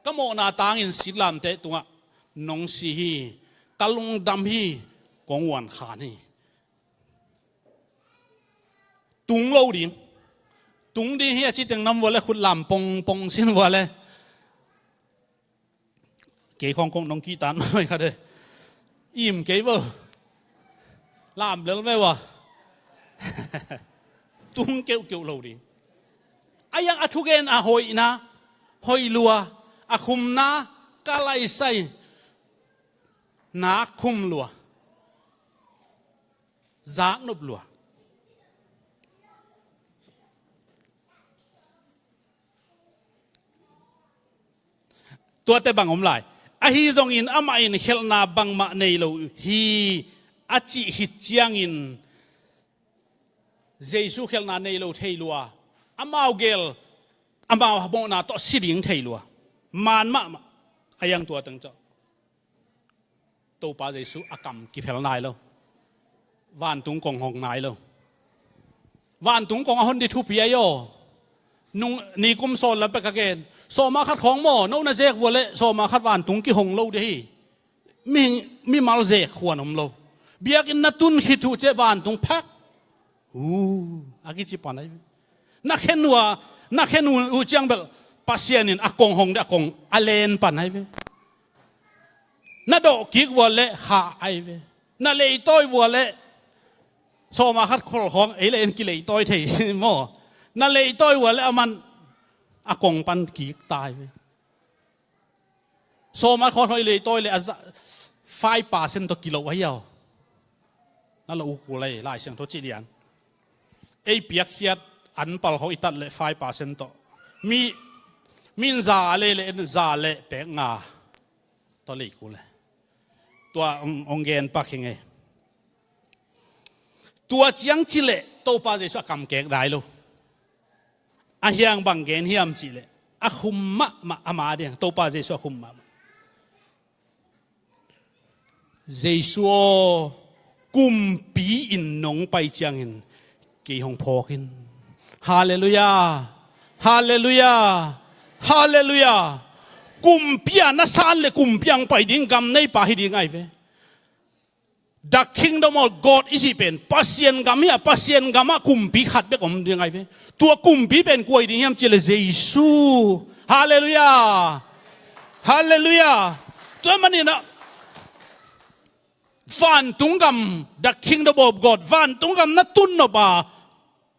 Ka mawhna tangin sitlamteh tungah nong si hi. Ka lungdam hi. Kong huan khan hi. Tung lo ding. Tung ding hi a ci teng nam vua le khut lam pongpong sin vua le. Kei khong kong nong kihtan mai kha de. Im kei vo. Lam lel ve ua. Tung keuhkeuh lo ding. A yang a thugen a hoihna, hoih lua, a khumna, ka laisai, nak khum lua. Zaknop lua. Tuate bang om lai. Ahi zongin amah in khelhna bangmah nei lo hi a cih khit ciangin Jesu khelhna nei lo thei lua. Amau gel, amau mawhna tawh si ding thei lua. Man mahmah a yang tua teng cawh. Topa Jesu a kam kiphel nai lo. Vantung kong hong nai lo. Vantung kong a hon di thupi ahi aw. Nung nikum sawl lam pek a gen. Sawma khat khawng maw, no na zek vua leh sawma khat vantung kihong lo di hi. Mi, mimal zek khuan om lo. Biakinn na tun khit uh ciah vantung phak. Uh, a kici pan ahi ve. Na khen uh a, na khen uh, uh ciang bel Pasian in a kong hong de a kong a len pan ahi ve. Na dawh kik vua leh khah ahi ve. Na leitawi vua leh sawma khat khol khawng ei le en kileitawi thei maw. Na leitawi vua leh a man a kong pan kik ta ahi ve. Sawma khat khol khawng ei leitawi leh a za five percent tawh kilo ahi aw. Na lo uh kul ei, Lai Siangtho cih lian. Ei piakkhiat an pal khawng i tat leh five percent tawh. Mi, min za a lei leh en za leh pek nga tawh lei kul ei. Tua ong, ong gen pak hi ngei. Tua ciang ci leh Topa Jesu a kam kek dai lo. A hiang bang gen hiam cih leh a khum mahmah ama ding, Topa Jesu a khum mahmah. Jesu aw, kumpi in nong pai ciangin kei hong phawk in. Halleluiah. Halleluiah. Halleluiah. Kumpi a na san leh kumpi a hong pai ding gam neipa hi ding ahi ve. The kingdom of God i cih pen Pasian gam hi a, Pasian gamah kumpi khat bek om ding ahi ve. Tua kumpi pen kua hi ding hiam cih leh Jesu. Halleluiah. Halleluiah. Tua manin ah vantung gam, the kingdom of God, vantung gam na tun nop a,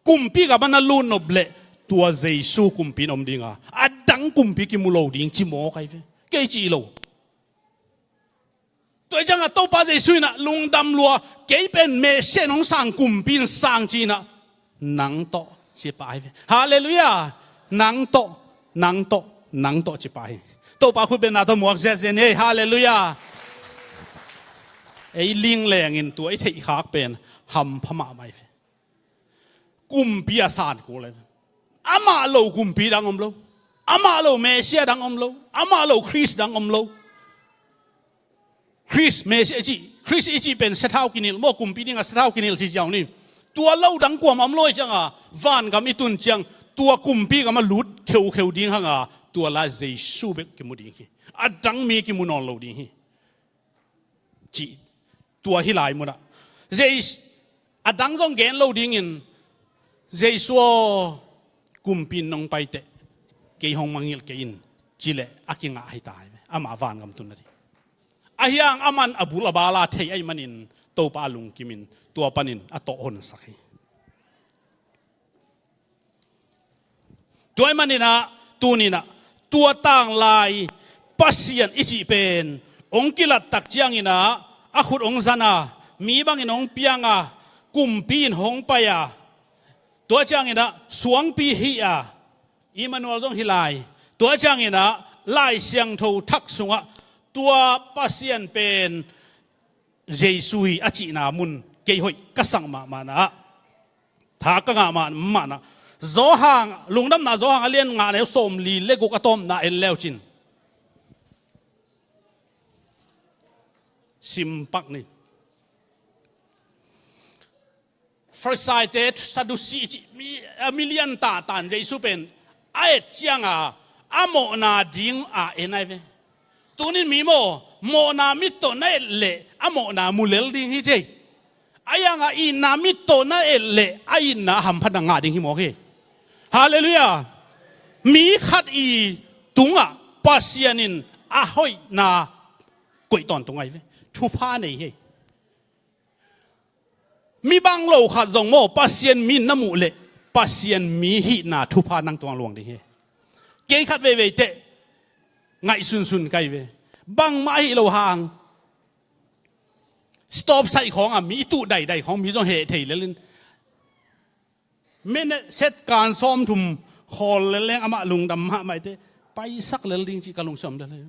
kumpi gam ah na lut nop leh tua Jesu kumpi in om ding a, a dang kumpi kimu lo ding ci mawk ahi ve. Kei cih lo. Tua hi ciangah Topa Jesu in ah lungdam lua, kei pen Messiah in hong sang kumpi in sang ci-in ah nang tawh ci pah hi ve. Halleluiah. Nang tawh, nang tawh, nang tawh ci pah hi. Topa khut bengna tawh muak ziazia ni ei. Halleluiah. Ei linglengin tua i theihkhak pen hampha mahmah hi ve. Kumpi a san kul hi ve. Amah lo kumpi dang om lo. Amah lo Messiah dang om lo. Amah lo Khrist dang om lo. Khrist Messiah i cih, Khrist i cih pen sathau kinilh maw, kumpi dingah sathau kinilh ci ziau ni. Tua lo dang kuamah om lo hi ciangah vangam i tun ciang tua kumpi gamah lut kheukheu ding hangah tua la Jesu bek kimu ding hi. A dang mi kimu nawn lo ding hi. Cih tua hi lai munah Jesu a dang zong gen lo dingin Jesu aw, kumpi in nong paiteh kei hong mangngilh kei in, ci leh a kingah hi ta hi ve. Amah vangam tun nading. Ahi hang aman a bul a bala thei ahih manin Topa a lungkimin tua panin a tawh honsak hi. Tua ahih maninah tuninah tua tanglai Pasian i cih pen hong kilattak cianginah a khut hong zan a, mi bangin hong piang a, kumpi in hong pai a, tua cianginah suangpi hih a, Immanuel zong hi lai. Tua cianginah Lai Siangtho thak sungah tua Pasian pen Jesu hi a cihna mun kei hoih ka sak mahmahna ah tha ka ngah mahmahna. Johan, Lungdamna Johan a lian nga neu sawmli le guk a tawpna en leucin simpak ni. Farisaite, Sadusi cih mi, a mi lian tahtan Jesu pen a et cianga a mawhna ding a en ai ve. Tunin mi maw, mawhna mit tawh na et leh a mawhna mu lel ding hi thei. A yanga itna mit tawh na et leh a itna hamphatna ngah ding hi mawk hi. Halleluiah. Mi khat i tungah Pasian in a hoihna koih tawntung ai ve. Thupha nei hi. Mi bang lo khat zong maw, Pasian mi na muh leh Pasian mi hihna thupha nang tungah luang ding hi. Kei khat veivei teh ngaihsunsun kai ve. Bangmah ahi lo hang stop saih khawngah mi tuh daidai khawng mi zong heh thei lelin minute set kan sawmthum khawl lel leng amah lungdam mahmah i teh paisak lel ding cih ka lungsim om lel hi.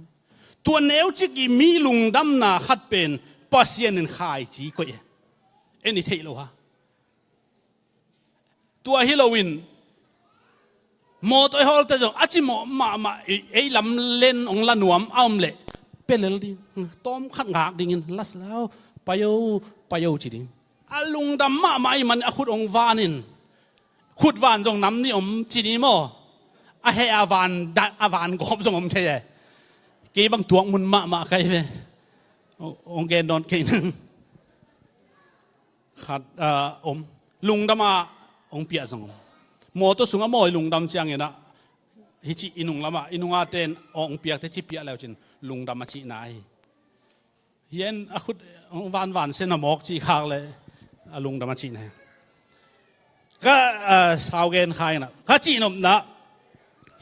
Tua neucik i mi lungdamna khat pen Pasian in khaici koih e. En i theih lo ha. Tua hi loin mawtaw i hawlte zong a cimawh mahmah i ei lam len hong la nuam a om leh pia lel ding. Tawm khat ngak dingin las lau, paio, paio ci ding. A lungdam mahmah i man a khut hong vanin khut van zong nam ni om ci ni maw? A heh a van, a van gawp zong om thei e. Kei bang tuak mun mahmah kai ve. Hong gen dawn kei nang. Khat om lungdam a hong piah zong om. Mawtaw sungah maw i lungdam cianginah hih cih i nung lamah i nunga ten hong piakte ci piah leucin lungdam a cihna hi. Hien a khut vanvan sen a mawk cih khak le a lungdam a cihna hi. Ka sau gen kha inah ka cihnopna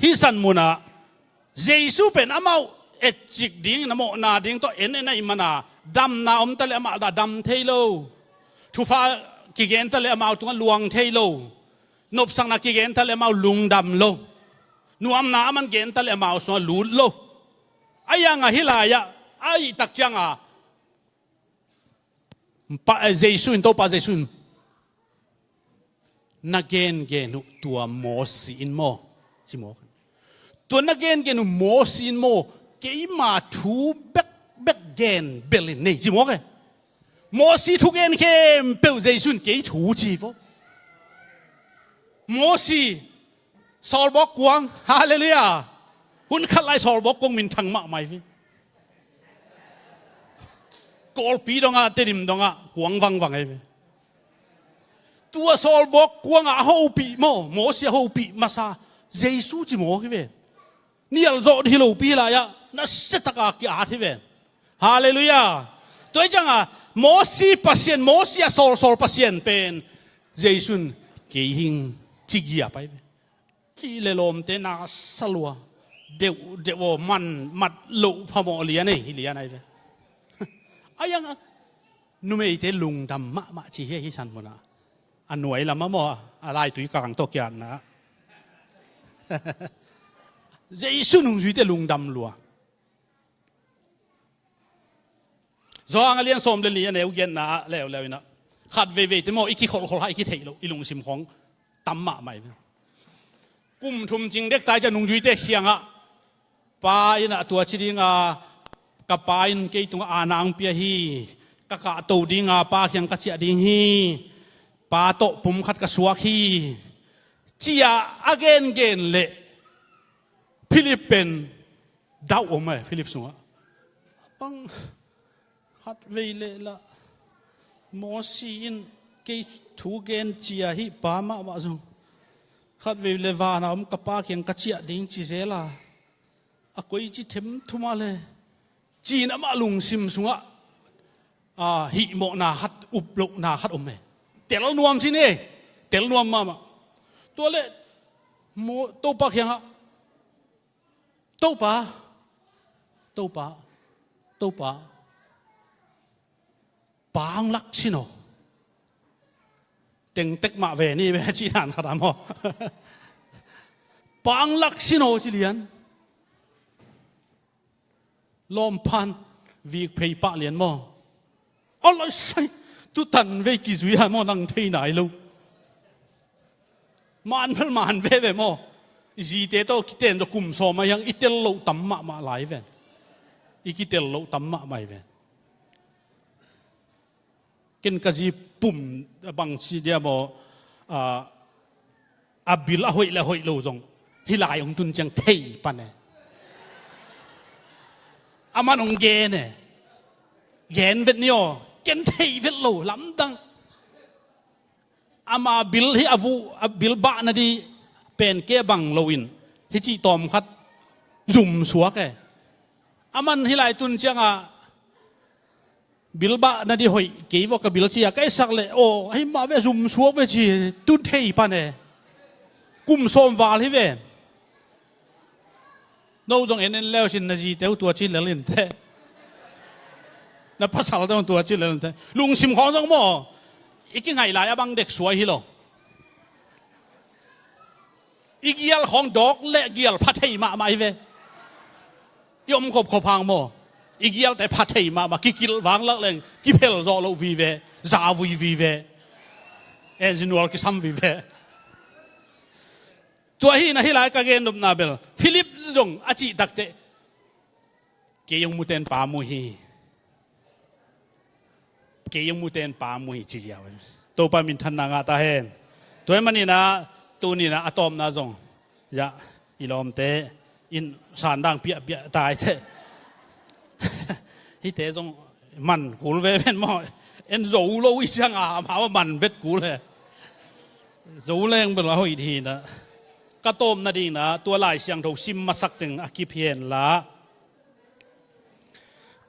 hih san munah Jesu pen amau etcik dingin a mawhna ding tawh en en a i mana damna om ta le amah dah dam thei lo. Thupha kigen ta le amau tungah luang thei lo. Nopsakna kigen ta le amau lungdam lo. Nuamna a man gen ta le amau sungah lut lo. A yangah hih lai-ah a ihtak cianga Jesu in, Topa Jesu in na gengen uh tua Mawsi in maw? Ci maw? Tua na gengen uh Mawsi in maw? Keima thu bekbek gen belin nei ci maw ke? Mawsi thugen khempeuh Jesu in kei thu ci vaw. Mawsi sawlbawk kuang, halleluiah. Hun khat lai sawlbawk kuang minthang mahmah hi ve. Kawlpi dongah, Tedim dongah kuang vangvang hi ve. Tua sawlbawk kuangah a hopih maw, Mawsi a hopih masa Jesu ci maw hi ve. Nial zawh hi lopi hi lai-ah na setaka ki-at hi ve. Halleluiah. Tua hi cianga Mawsi Pasian, Mawsi a sawlsawl Pasian pen Jesu in kei hing ci gia pai ve. Cih le lawmte na sa lua. deuh deuh aw, man mat loh phamawh lian ei, hi lian ai ve. A yang a numeite lungdam mahmah ci hi, hi san munah a nuai lam a maw, a laitui kang tawh kiatna. Jesu nungzuite lungdam lua. Johan a lian sawm le li a neu genna ah leuleu inah, khat veivei te maw i kikholhkholh ha, i kitheih loh, i lungsim khawng tam mahmah hi. Kum thum cing dek tai ciah nungzuite khiangah, Pa inah tua ci dinga, ka Pa in kei tungah aana hong pia hi, ka kahto dinga Pa kiang ka ciah ding hi, Pa tawh pum khat ka suak hi, ci-a a gengen leh Philip pen dauh om e, Philip sungah. Bang khat vei leh lah Mosi in kei thu gen cia hi, Pa mahmah zong khat vei leh vana om ka Pa kiang ka ciah ding ci zel a, a koici them thumah le ci-in amah lungsim sungah, a, hihmawhna khat, uplohna khat om e. Tel nuam sin e, tel nuam mahmah. Tua leh Mo-, Topa kiangah, Topa, Topa, Topa, Pa hong lak sin aw. Tengtek mah ve ni ve, ci dan khat a maw. Pa hong lak sin aw, ci lian. Lawmphan vik phei pah lian maw. A lai sai, tu tan vei kizui a maw, nang thei nai lo. Man phel man veve maw. I zite tawh kiten tawh kum sawm a hiang i tel loh tam mahmah lai ven. I kitel loh tam mahmah hi ven. Ken ka zi pum bang ci dia maw, a, a bil a hoih le hoih lo zong hih lai hong tun ciang thei pan e. Aman hong gen e. Gen vet ni aw. Ken thei vet lo, lamdang. Ama bil hi a vuh, a bil bah nading pen ke bang loin hih cih tawm khat zum suak e. Aman hih lai tun ciangah bil bah nading hoih kei vawh ka bil ci-a ka etsak leh, aw, ahi mah ve, zum suak ve ci, tu thei pan e. Kum sawm val hi ve. No zong en en leu sin, na zite uh tua ci lel in teh. Na pasal zong tua ci lel in teh. Lungsim khawng zong maw, i kingaih lai a bang dek suai hi lo. I gial khawng dawk leh gial pha thei mahmah hi ve. I om khopkhop hang maw, i gialte pha thei mahmah, kikilh vang lak leng kiphel zawh loh vive, za vui vive, enzinual kisam vive. Tua hi na hih lai ka gen nopna bel Philip zong a cih takteh, kei hong muten Pa mu hi. Kei hong muten Pa mu hi ci ziau. Topa minthanna ngah ta hen. Tua hi maninah tuninah a tawpna zong, ya, i lawmte in sandang piahpiah tai teh. Hihte zong man kul ve ven maw. En zo lo i cianga amau a man vet kul he. Zo leng bel a hoih hi na. Ka tawpna dingna tua Lai Siangtho sim masak teng a kip hi henla,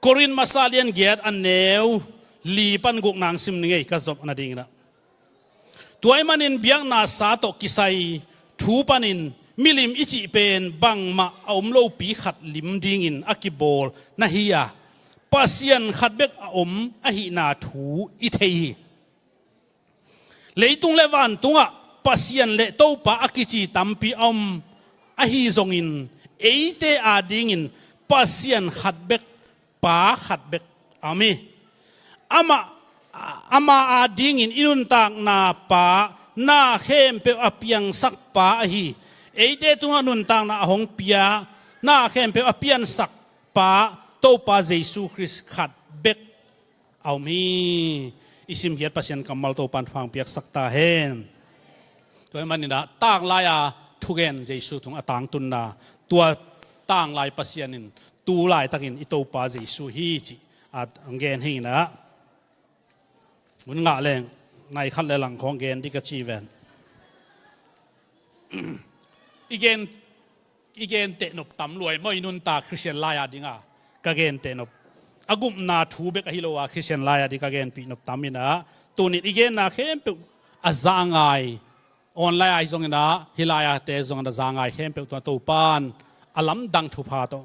Korin masa lian giat a neu li pan guk nang sim ni ngei ka zopna dingna. Tua ahih manin biakna sa tawh kisai thu panin milim i cih pen bangmah a om lopi khat lim dingin a kibawl na hi a, Pasian khat bek a om ahihna thu i thei hi. Leitung le vantungah Pasian le Topa a kici tampi a om ahi zongin, eite adingin Pasian khat bek, Pa khat bek a om hi. Amah, ama adingin i nuntakna pa na khempeuh a piangsak pa ahi, eite tungah nuntakna a hong pia, na khempeuh a piansak pa Topa Jesu Khrist khat bek a om hi. I simkhiat Pasian kammal Topan thupha piaksak ta hen. Tua ahih maninah tanglai-a thugen Jesu tung a tangtunna, tua tanglai Pasian in tu laitakin i Topa Jesu hi cih a gen hi inah. Hun ngah leng nai khat le lang khawng gen dih ka ci ven. I gen, i gen tehnop tam luai maw, i nuntak Khristian lai-a dinga ka gen tehnop. A gupna thu bek ahi lo a Khristian lai-a ding ka genpih nop tam inah, tunin i genna khempeuh a za ngai, online ai zong inah, hih lai-ate zong inah za ngai khempeuh tua Topan a lamdang thupha tawh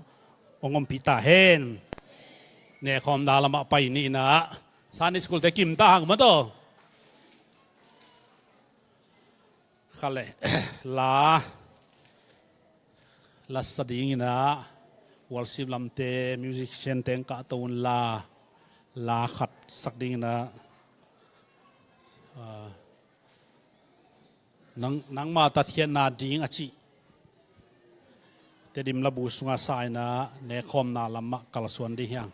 hong ompih ta hen. Nekhawmna lamah pai ni in ah Sunday school te kim ta hang maw taw. Kha le la, la sa ding in ah worship lamte, musician te hong kahto un la, la khat sak ding in ah, ah, nang, nangma tatkhiatna ding a cih Tedim labu sungah sa in ah nekhawmna lamah kalsuan ding hi hang.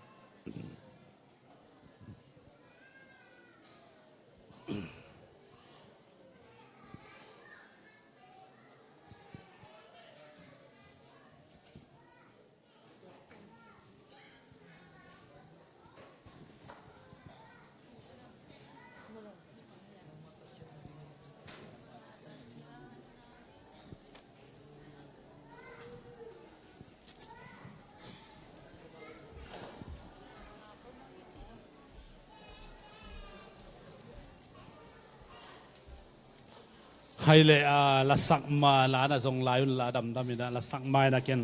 Hai le, ah, lasak ma la na zong lai un la damdam in ah, lasak ma in ah ken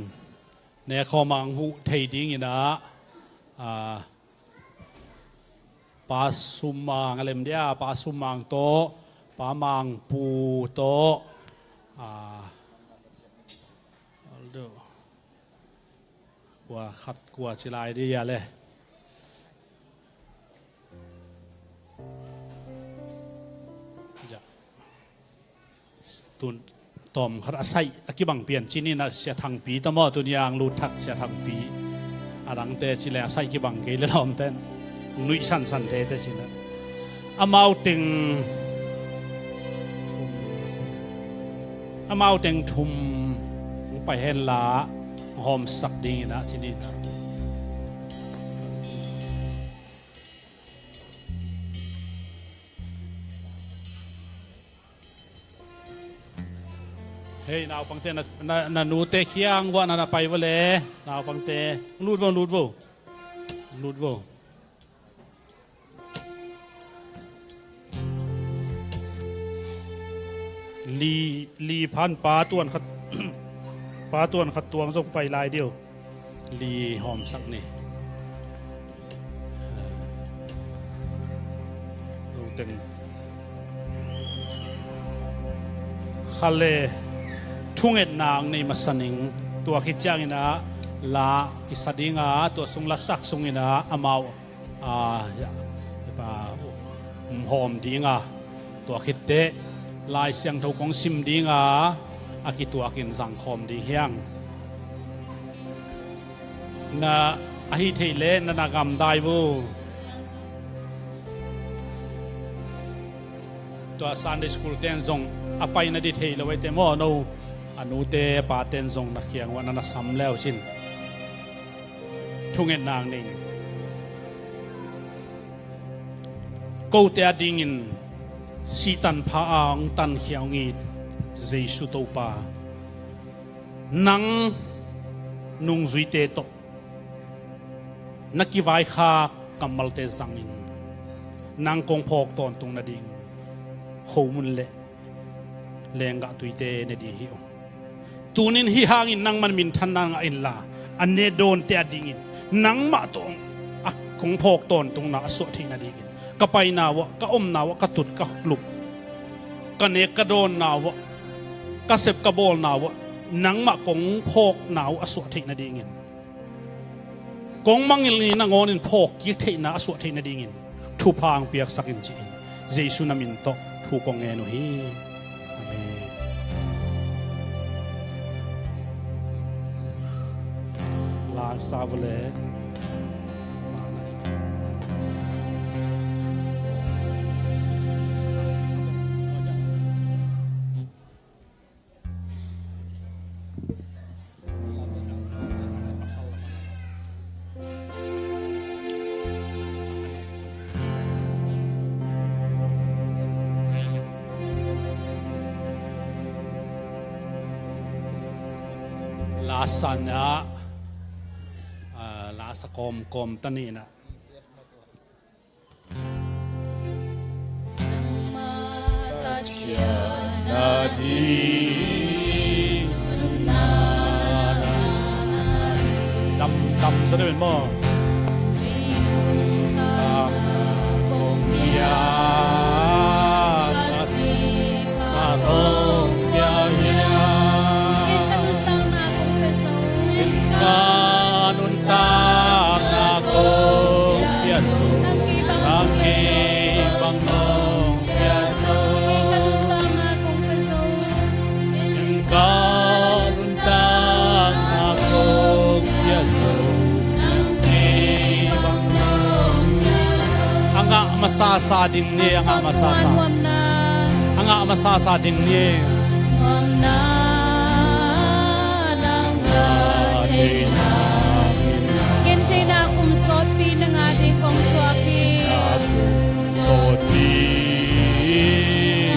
nekhawm ah hong huh thei ding in ah, ah, Pa Sum Mang a lem dia, Pa Sum Mang tawh, Pa Mang Pu tawh, ah, although kua khat kua ci lai dih a le. Tun tawm khat a saih a kibang pian ci ni in ah Sia Thangpi ta maw, tuni a hong lut thak Sia Thangpi. A dangte ci le a saih kibang kei le lawmten nuih sansan tete ci in ah. Amau teng, amau teng thum hong pai hen la hawmsak ding in ah ci ni in ah. Hei, naupangte na, na, na nute khiang vuah na na pai vua le. Naupangte lut vo, lut vo, lut vo. Li, li phan pa tuan khat, pa tuan khat tuang zong pai lai dih uh. Li hawmsak ni. Luteng kha le thungetna ang nei masa ning. Tua khit ciangin ah la kisa ding a, tua sung lasak sungin ah amau a, ya, pa, um hawm ding a, tua khit teh Lai Siangtho kong sim ding a, a kituakin zangkhawm ding hi hang. Na, ahi theih leh na na gamdai vo. Tua Sunday school ten zong a pai na dih thei lo ei te maw, no, a nute a pate in zong na khiang uah na na sam le uh cin. Thungetna ang nei ning. Kote a dingin sihtan pha a hong tankhia hong it Jesu Topa, nang nungzuite tawh na kivaikhak kammalte zangin nang kong phawk tawntung nading khomun le lenggah tuite ne ding hi ung. Tunin hih hangin nangman minthanna ngah inla, a ne dawnte a dingin nangmah tawh a kong phawk tawntungna a suah theih nadingin, ka paina uah, ka omna uah, ka tut ka lup, ka nek ka dawnna uah, ka sep ka bawlna uah nangmah kong phawkna uh a suah theih nadingin, kong mangngilh ni nangawnin phawk kik theihna a suah theih nadingin thupha ang piaksak in ci-in Jesu na min tawh thu kong ngen uh hi. Amen. Lasa vua le. Lasa na, ah, lasa kawmkawm ta ni na. Sa deuh in maw? Nuntak na kong pia, ka sisa kong pia hiam? Ken ka nuntakna kong pia zo. Ken ka nuntakna kong pia zo. Nang kei bang, nang kei bang nong pia zo. Ken ka nuntakna kong pia zo. Ken ka nuntakna kong pia zo. Nang kei bang nong pia zo. A ngah masasa ding ni, a ngah masasa. A ngah masasa ding ni. Gentheihna kum sawtpi nang ading kong thuak hi. Sawtpi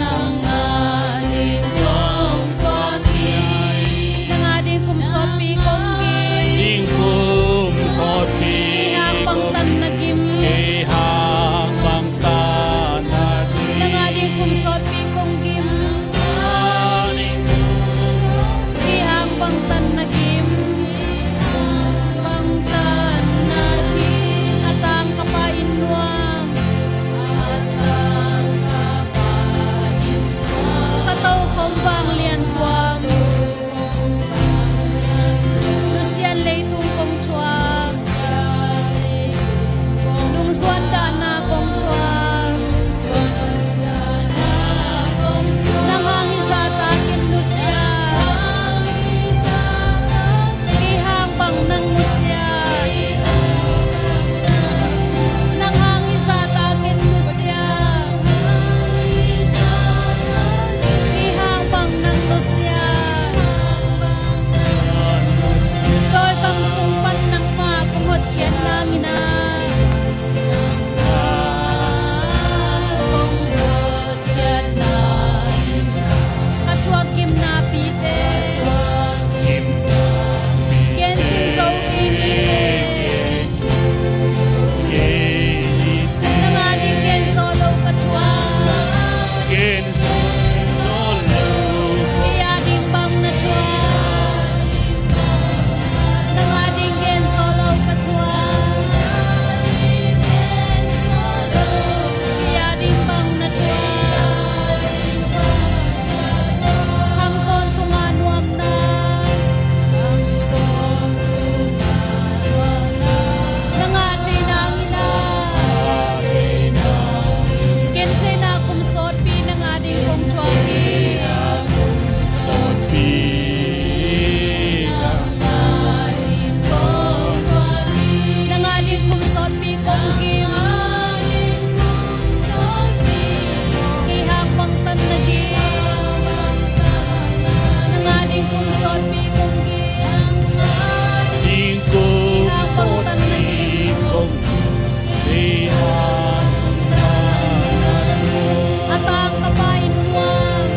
nang ading kong thuak hi. Nang ading kum sawtpi kong gim. Ding kum sawtpi. Kei hang bangtan na gim. Kei hang bangtan na gim. Nang ading kum sawtpi kong gim. Kei hang bangtan na gim. Bangtan na gim. A tang ka pa in nuam. Ka tokhom vanglian tuam. Nusia in leitung kong thuak. Nungzuan dahna kong thuak. Nang hang hi zahtakin nusia. Kei hang bang nang nusia. Nang hang hi zahtakin nusia. Kei hang bang nang nusia. Dawikam sung pan nangmah kong hotkhiat nangin ah. Ka thuak gimnapite. Gen khin zo kei hi. Nang ading gen zawh lo ka thuak. Kei ading bang na thuak. Nang ading gen zawh lo ka thuak. Kei ading bang na thuak. Khang tawntung a nuamna. Nang a thei nangin ah. Gentheihna kum sawtpi nang ading kong thuak hi. Nang ading kum sawtpi kong gim. Kei hang bangtan na gim. Nang ading kum sawtpi kong gim. Kei hang bangtan na gim. A tang ka pa in nuam.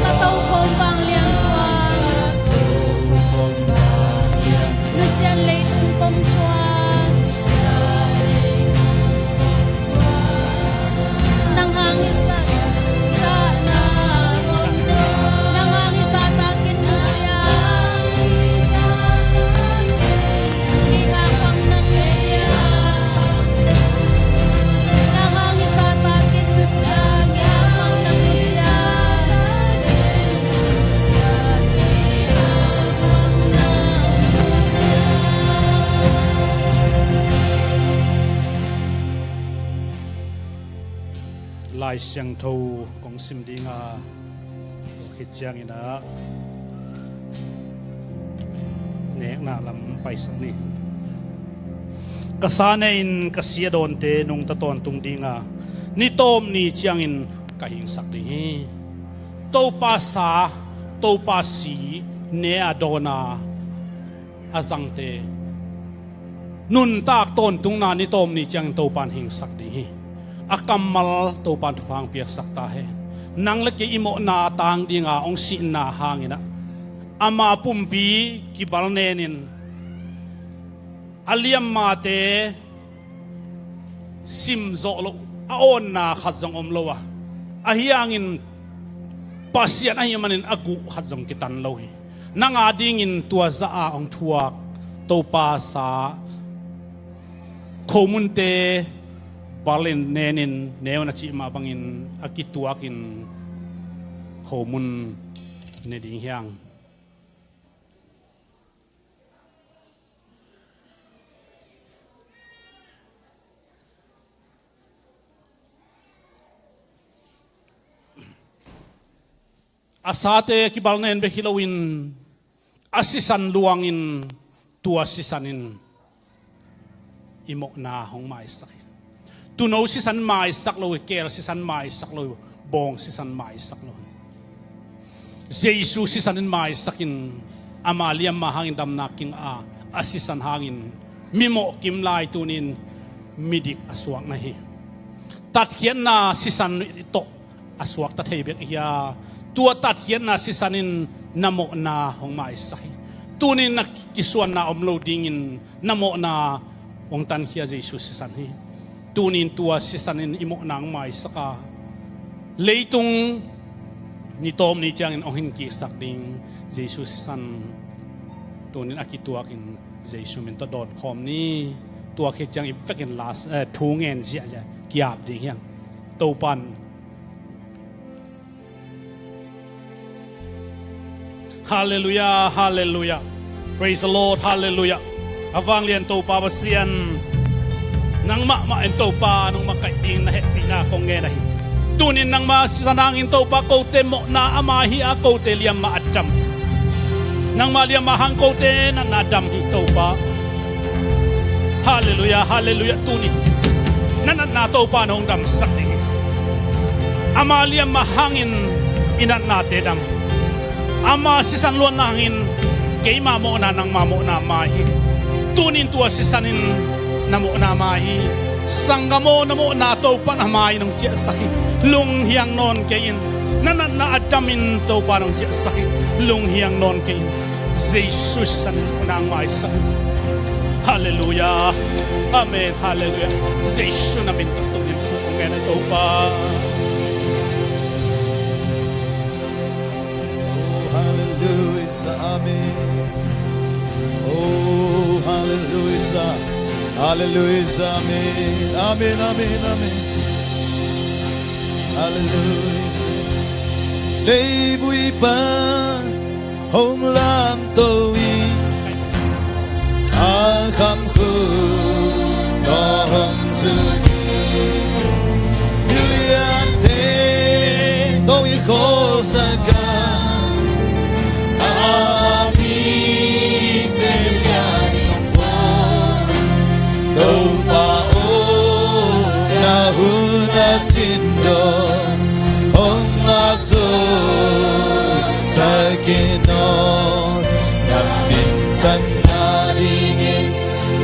Ka tokhom vanglian tuam. Nusia in leitung kong thuak. Nang hang hi zahtakin nusia. Nang hang hi zahtakin nusia. Kei hang bang nang nusia. Nang hang hi zahtakin nusia. Kei hang bang nang nusia. Lai Siangtho kong sim ding a, tua khit ciangin ah nekna lam paisak ni. Ka sa ne-in ka si a dawnte nungta tawntung ding a, ni tawp ni ciangin ka hingsak ding hi. Topa sa, Topa si, ne a dawn a a zangte nuntak tawntungna ni tawp ni ciangin Topa in hingsak ding hi. A kammal Topa in thupha hong piaksak ta hen. Nang le kei i mawhna tang dinga hong sihna hangin ah ama pumpi kibalnenin a liammate sim zawh loh, a awnna khat zong om lo a, ahi hangin Pasian ahih manin a guh khat zong kitan lo hi. nang adingin tua zah a hong thuak Topa sa khomunte Berlin nenin neu na cih mah bangin a kituakin khomun ne ding hiang. A sate kibal nen bek hi loin a sisan luangin tua sisan in i mawhna hong maisak hi. Tuuno sisan maisak lo hi, keel sisan maisak lo hi, bawng sisan maisak lo hi. Jesu sisan in maisakin ama liamma hangin damna kinga, a sisan hangin mi mawhkim lai tunin midik a suakna hi. Tatkhiatna sisan tawh a suakta thei bek hi a, tua tatkhiatna sisan in na mawhna hong maisak hi. Tunin na kisuanna om lo dingin na mawhna hong tankhia Jesu sisan hi. Tunin tua sisan in i mawhna hong maisak a, leitung ni tawp ni ciangin hong hinkiksak ding Jesu sisan tunin a kituakin Jesu min tawh dawn khawm ni. Tua khit ciang i vekin last, eh, thu ngen ziahziah kiap ding hiang. Topan. Halleluiah, halleluiah. Praise the Lord, halleluiah. A vanglian Topa Pasian, nangmah mah in Topa nong makaih ding na hehpihna kong ngen ahi. Tunin nangma sisan hangin Topa kote mawhna a mai hi a, kote liamma a dam. Nangma liamma hang kote natna a dam hi Topa. Halleluiah, halleluiah. Tunin na natna Topa nong damsak ding hi. Ama liamma hangin i natnate dam. Ama sisan luanna hangin keima mawhna, nangma mawhna mai hi. Tunin tua sisan in na mawhna mai hi. Sanggam aw, na mawhna Topa na mai nong ciahsak hi. Lunghiang nawn kei in. Na natna a damin Topa nong ciahsak hi. Lunghiang nawn kei in. Jesu sisan in nang maisak hi. Halleluiah. Amen. Halleluiah. Jesu na min tawh tunin thu kong ngen ahi Topa. Oh, halleluiah, amen. Oh, halleluiah, halleluiah, amen. Amen, amen, amen. Halleluiah. Leivui pan hong lamto in, a kham khut tawh hong zut in, miliante tawh i khawlsak a, a mite milian hong pua. Topa aw, na hun a tindong hong ngak zo sak in aw, na minthanna dingin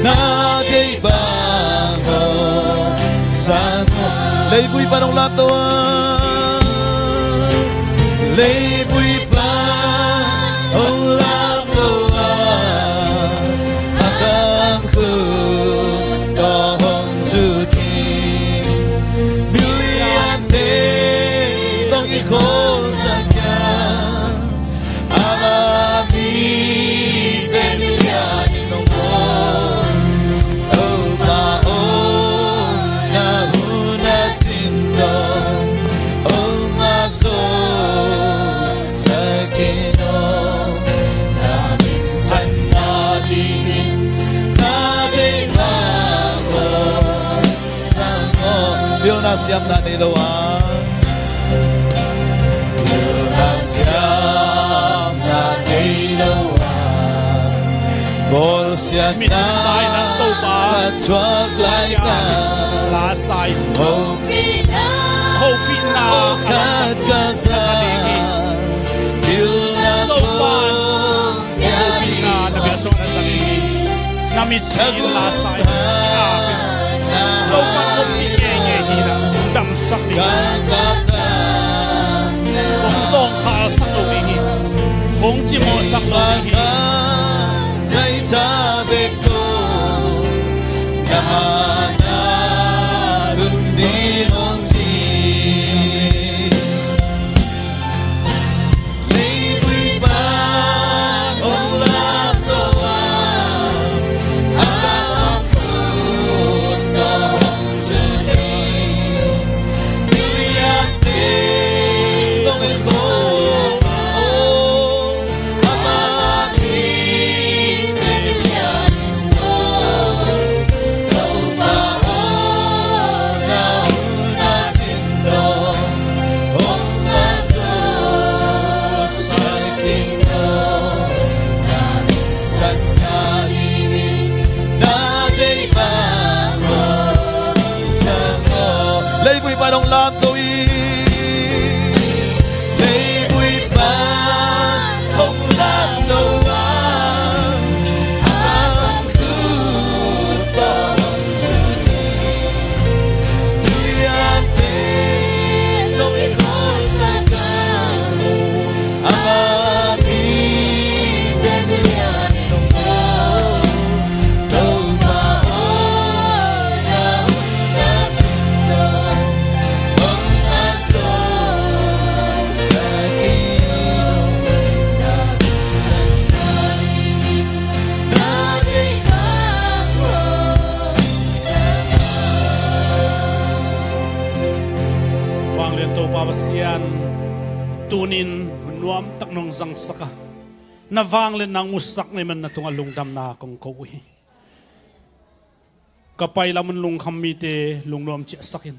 na deih bang hong sang aw. Leivui pan hong lamto a, leivui pan hong lamto a, a kham khut tawh hong zut in, miliante tawh i khawlsak a, a mite milian hong pua. Topa aw, na hun a tindong hong ngak zo sak in aw, na minthanna dingin na deih bang hong sang aw. Pilna siamna nei lo a, pilna siamna nei lo a, bawlsiatna a thuak lai ka, hopihna, hopihna khat ka za, pilna Topa hopihna na biak sung na sa ding hi. Na mitsi la sa hi. Topa hopih ngeingei hi na, damsak ding. Kong zawngkhalsak lo ding hi. Kong cimawhsak lo ding hi. Zaita bek ko na mana lun ding hong ci. Leivui pa Leivui pan hong lamto hi. Leivui pan hong lamto a, a pan khut tawh hong zut hi. Tuliante nong i khuasak a, Vanglian Topa Pasian, tunin hun nuamtak nong zangsak a, na vangliatna hong musak na hih man na tungah lungdamna kong ko uh hi. Ka pai lam un lungkham mite lungnuam ciahsakin,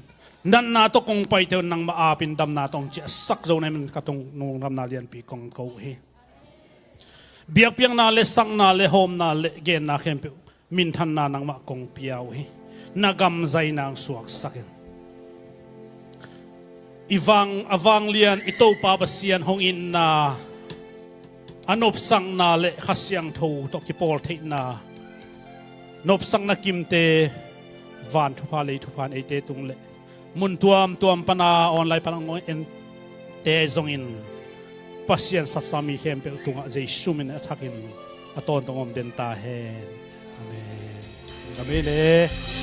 natna tawh kong paite un nangmah aapin damna tawh hong ciahsak zo na hih man ka tung lungdamna lianpi kong ko uh hi. Biakpiakna le sakna le hawmna le genna khempeuh minthanna nangmah kong pia uh hi. Na gam zaina hong suaksakin, i vang, a vanglian i Topa Pasian hong itna, a nopsakna le Kha Siangtho tawh kipawl theihna, nopsakna kimte, van thupha lei thupha in eite tung le mun tuamtuam pana online pana hong ente zongin Pasian sapsang mi khempeuh tungah Jesu min a thakin a tawntung om den ta hen. Amen. Amen.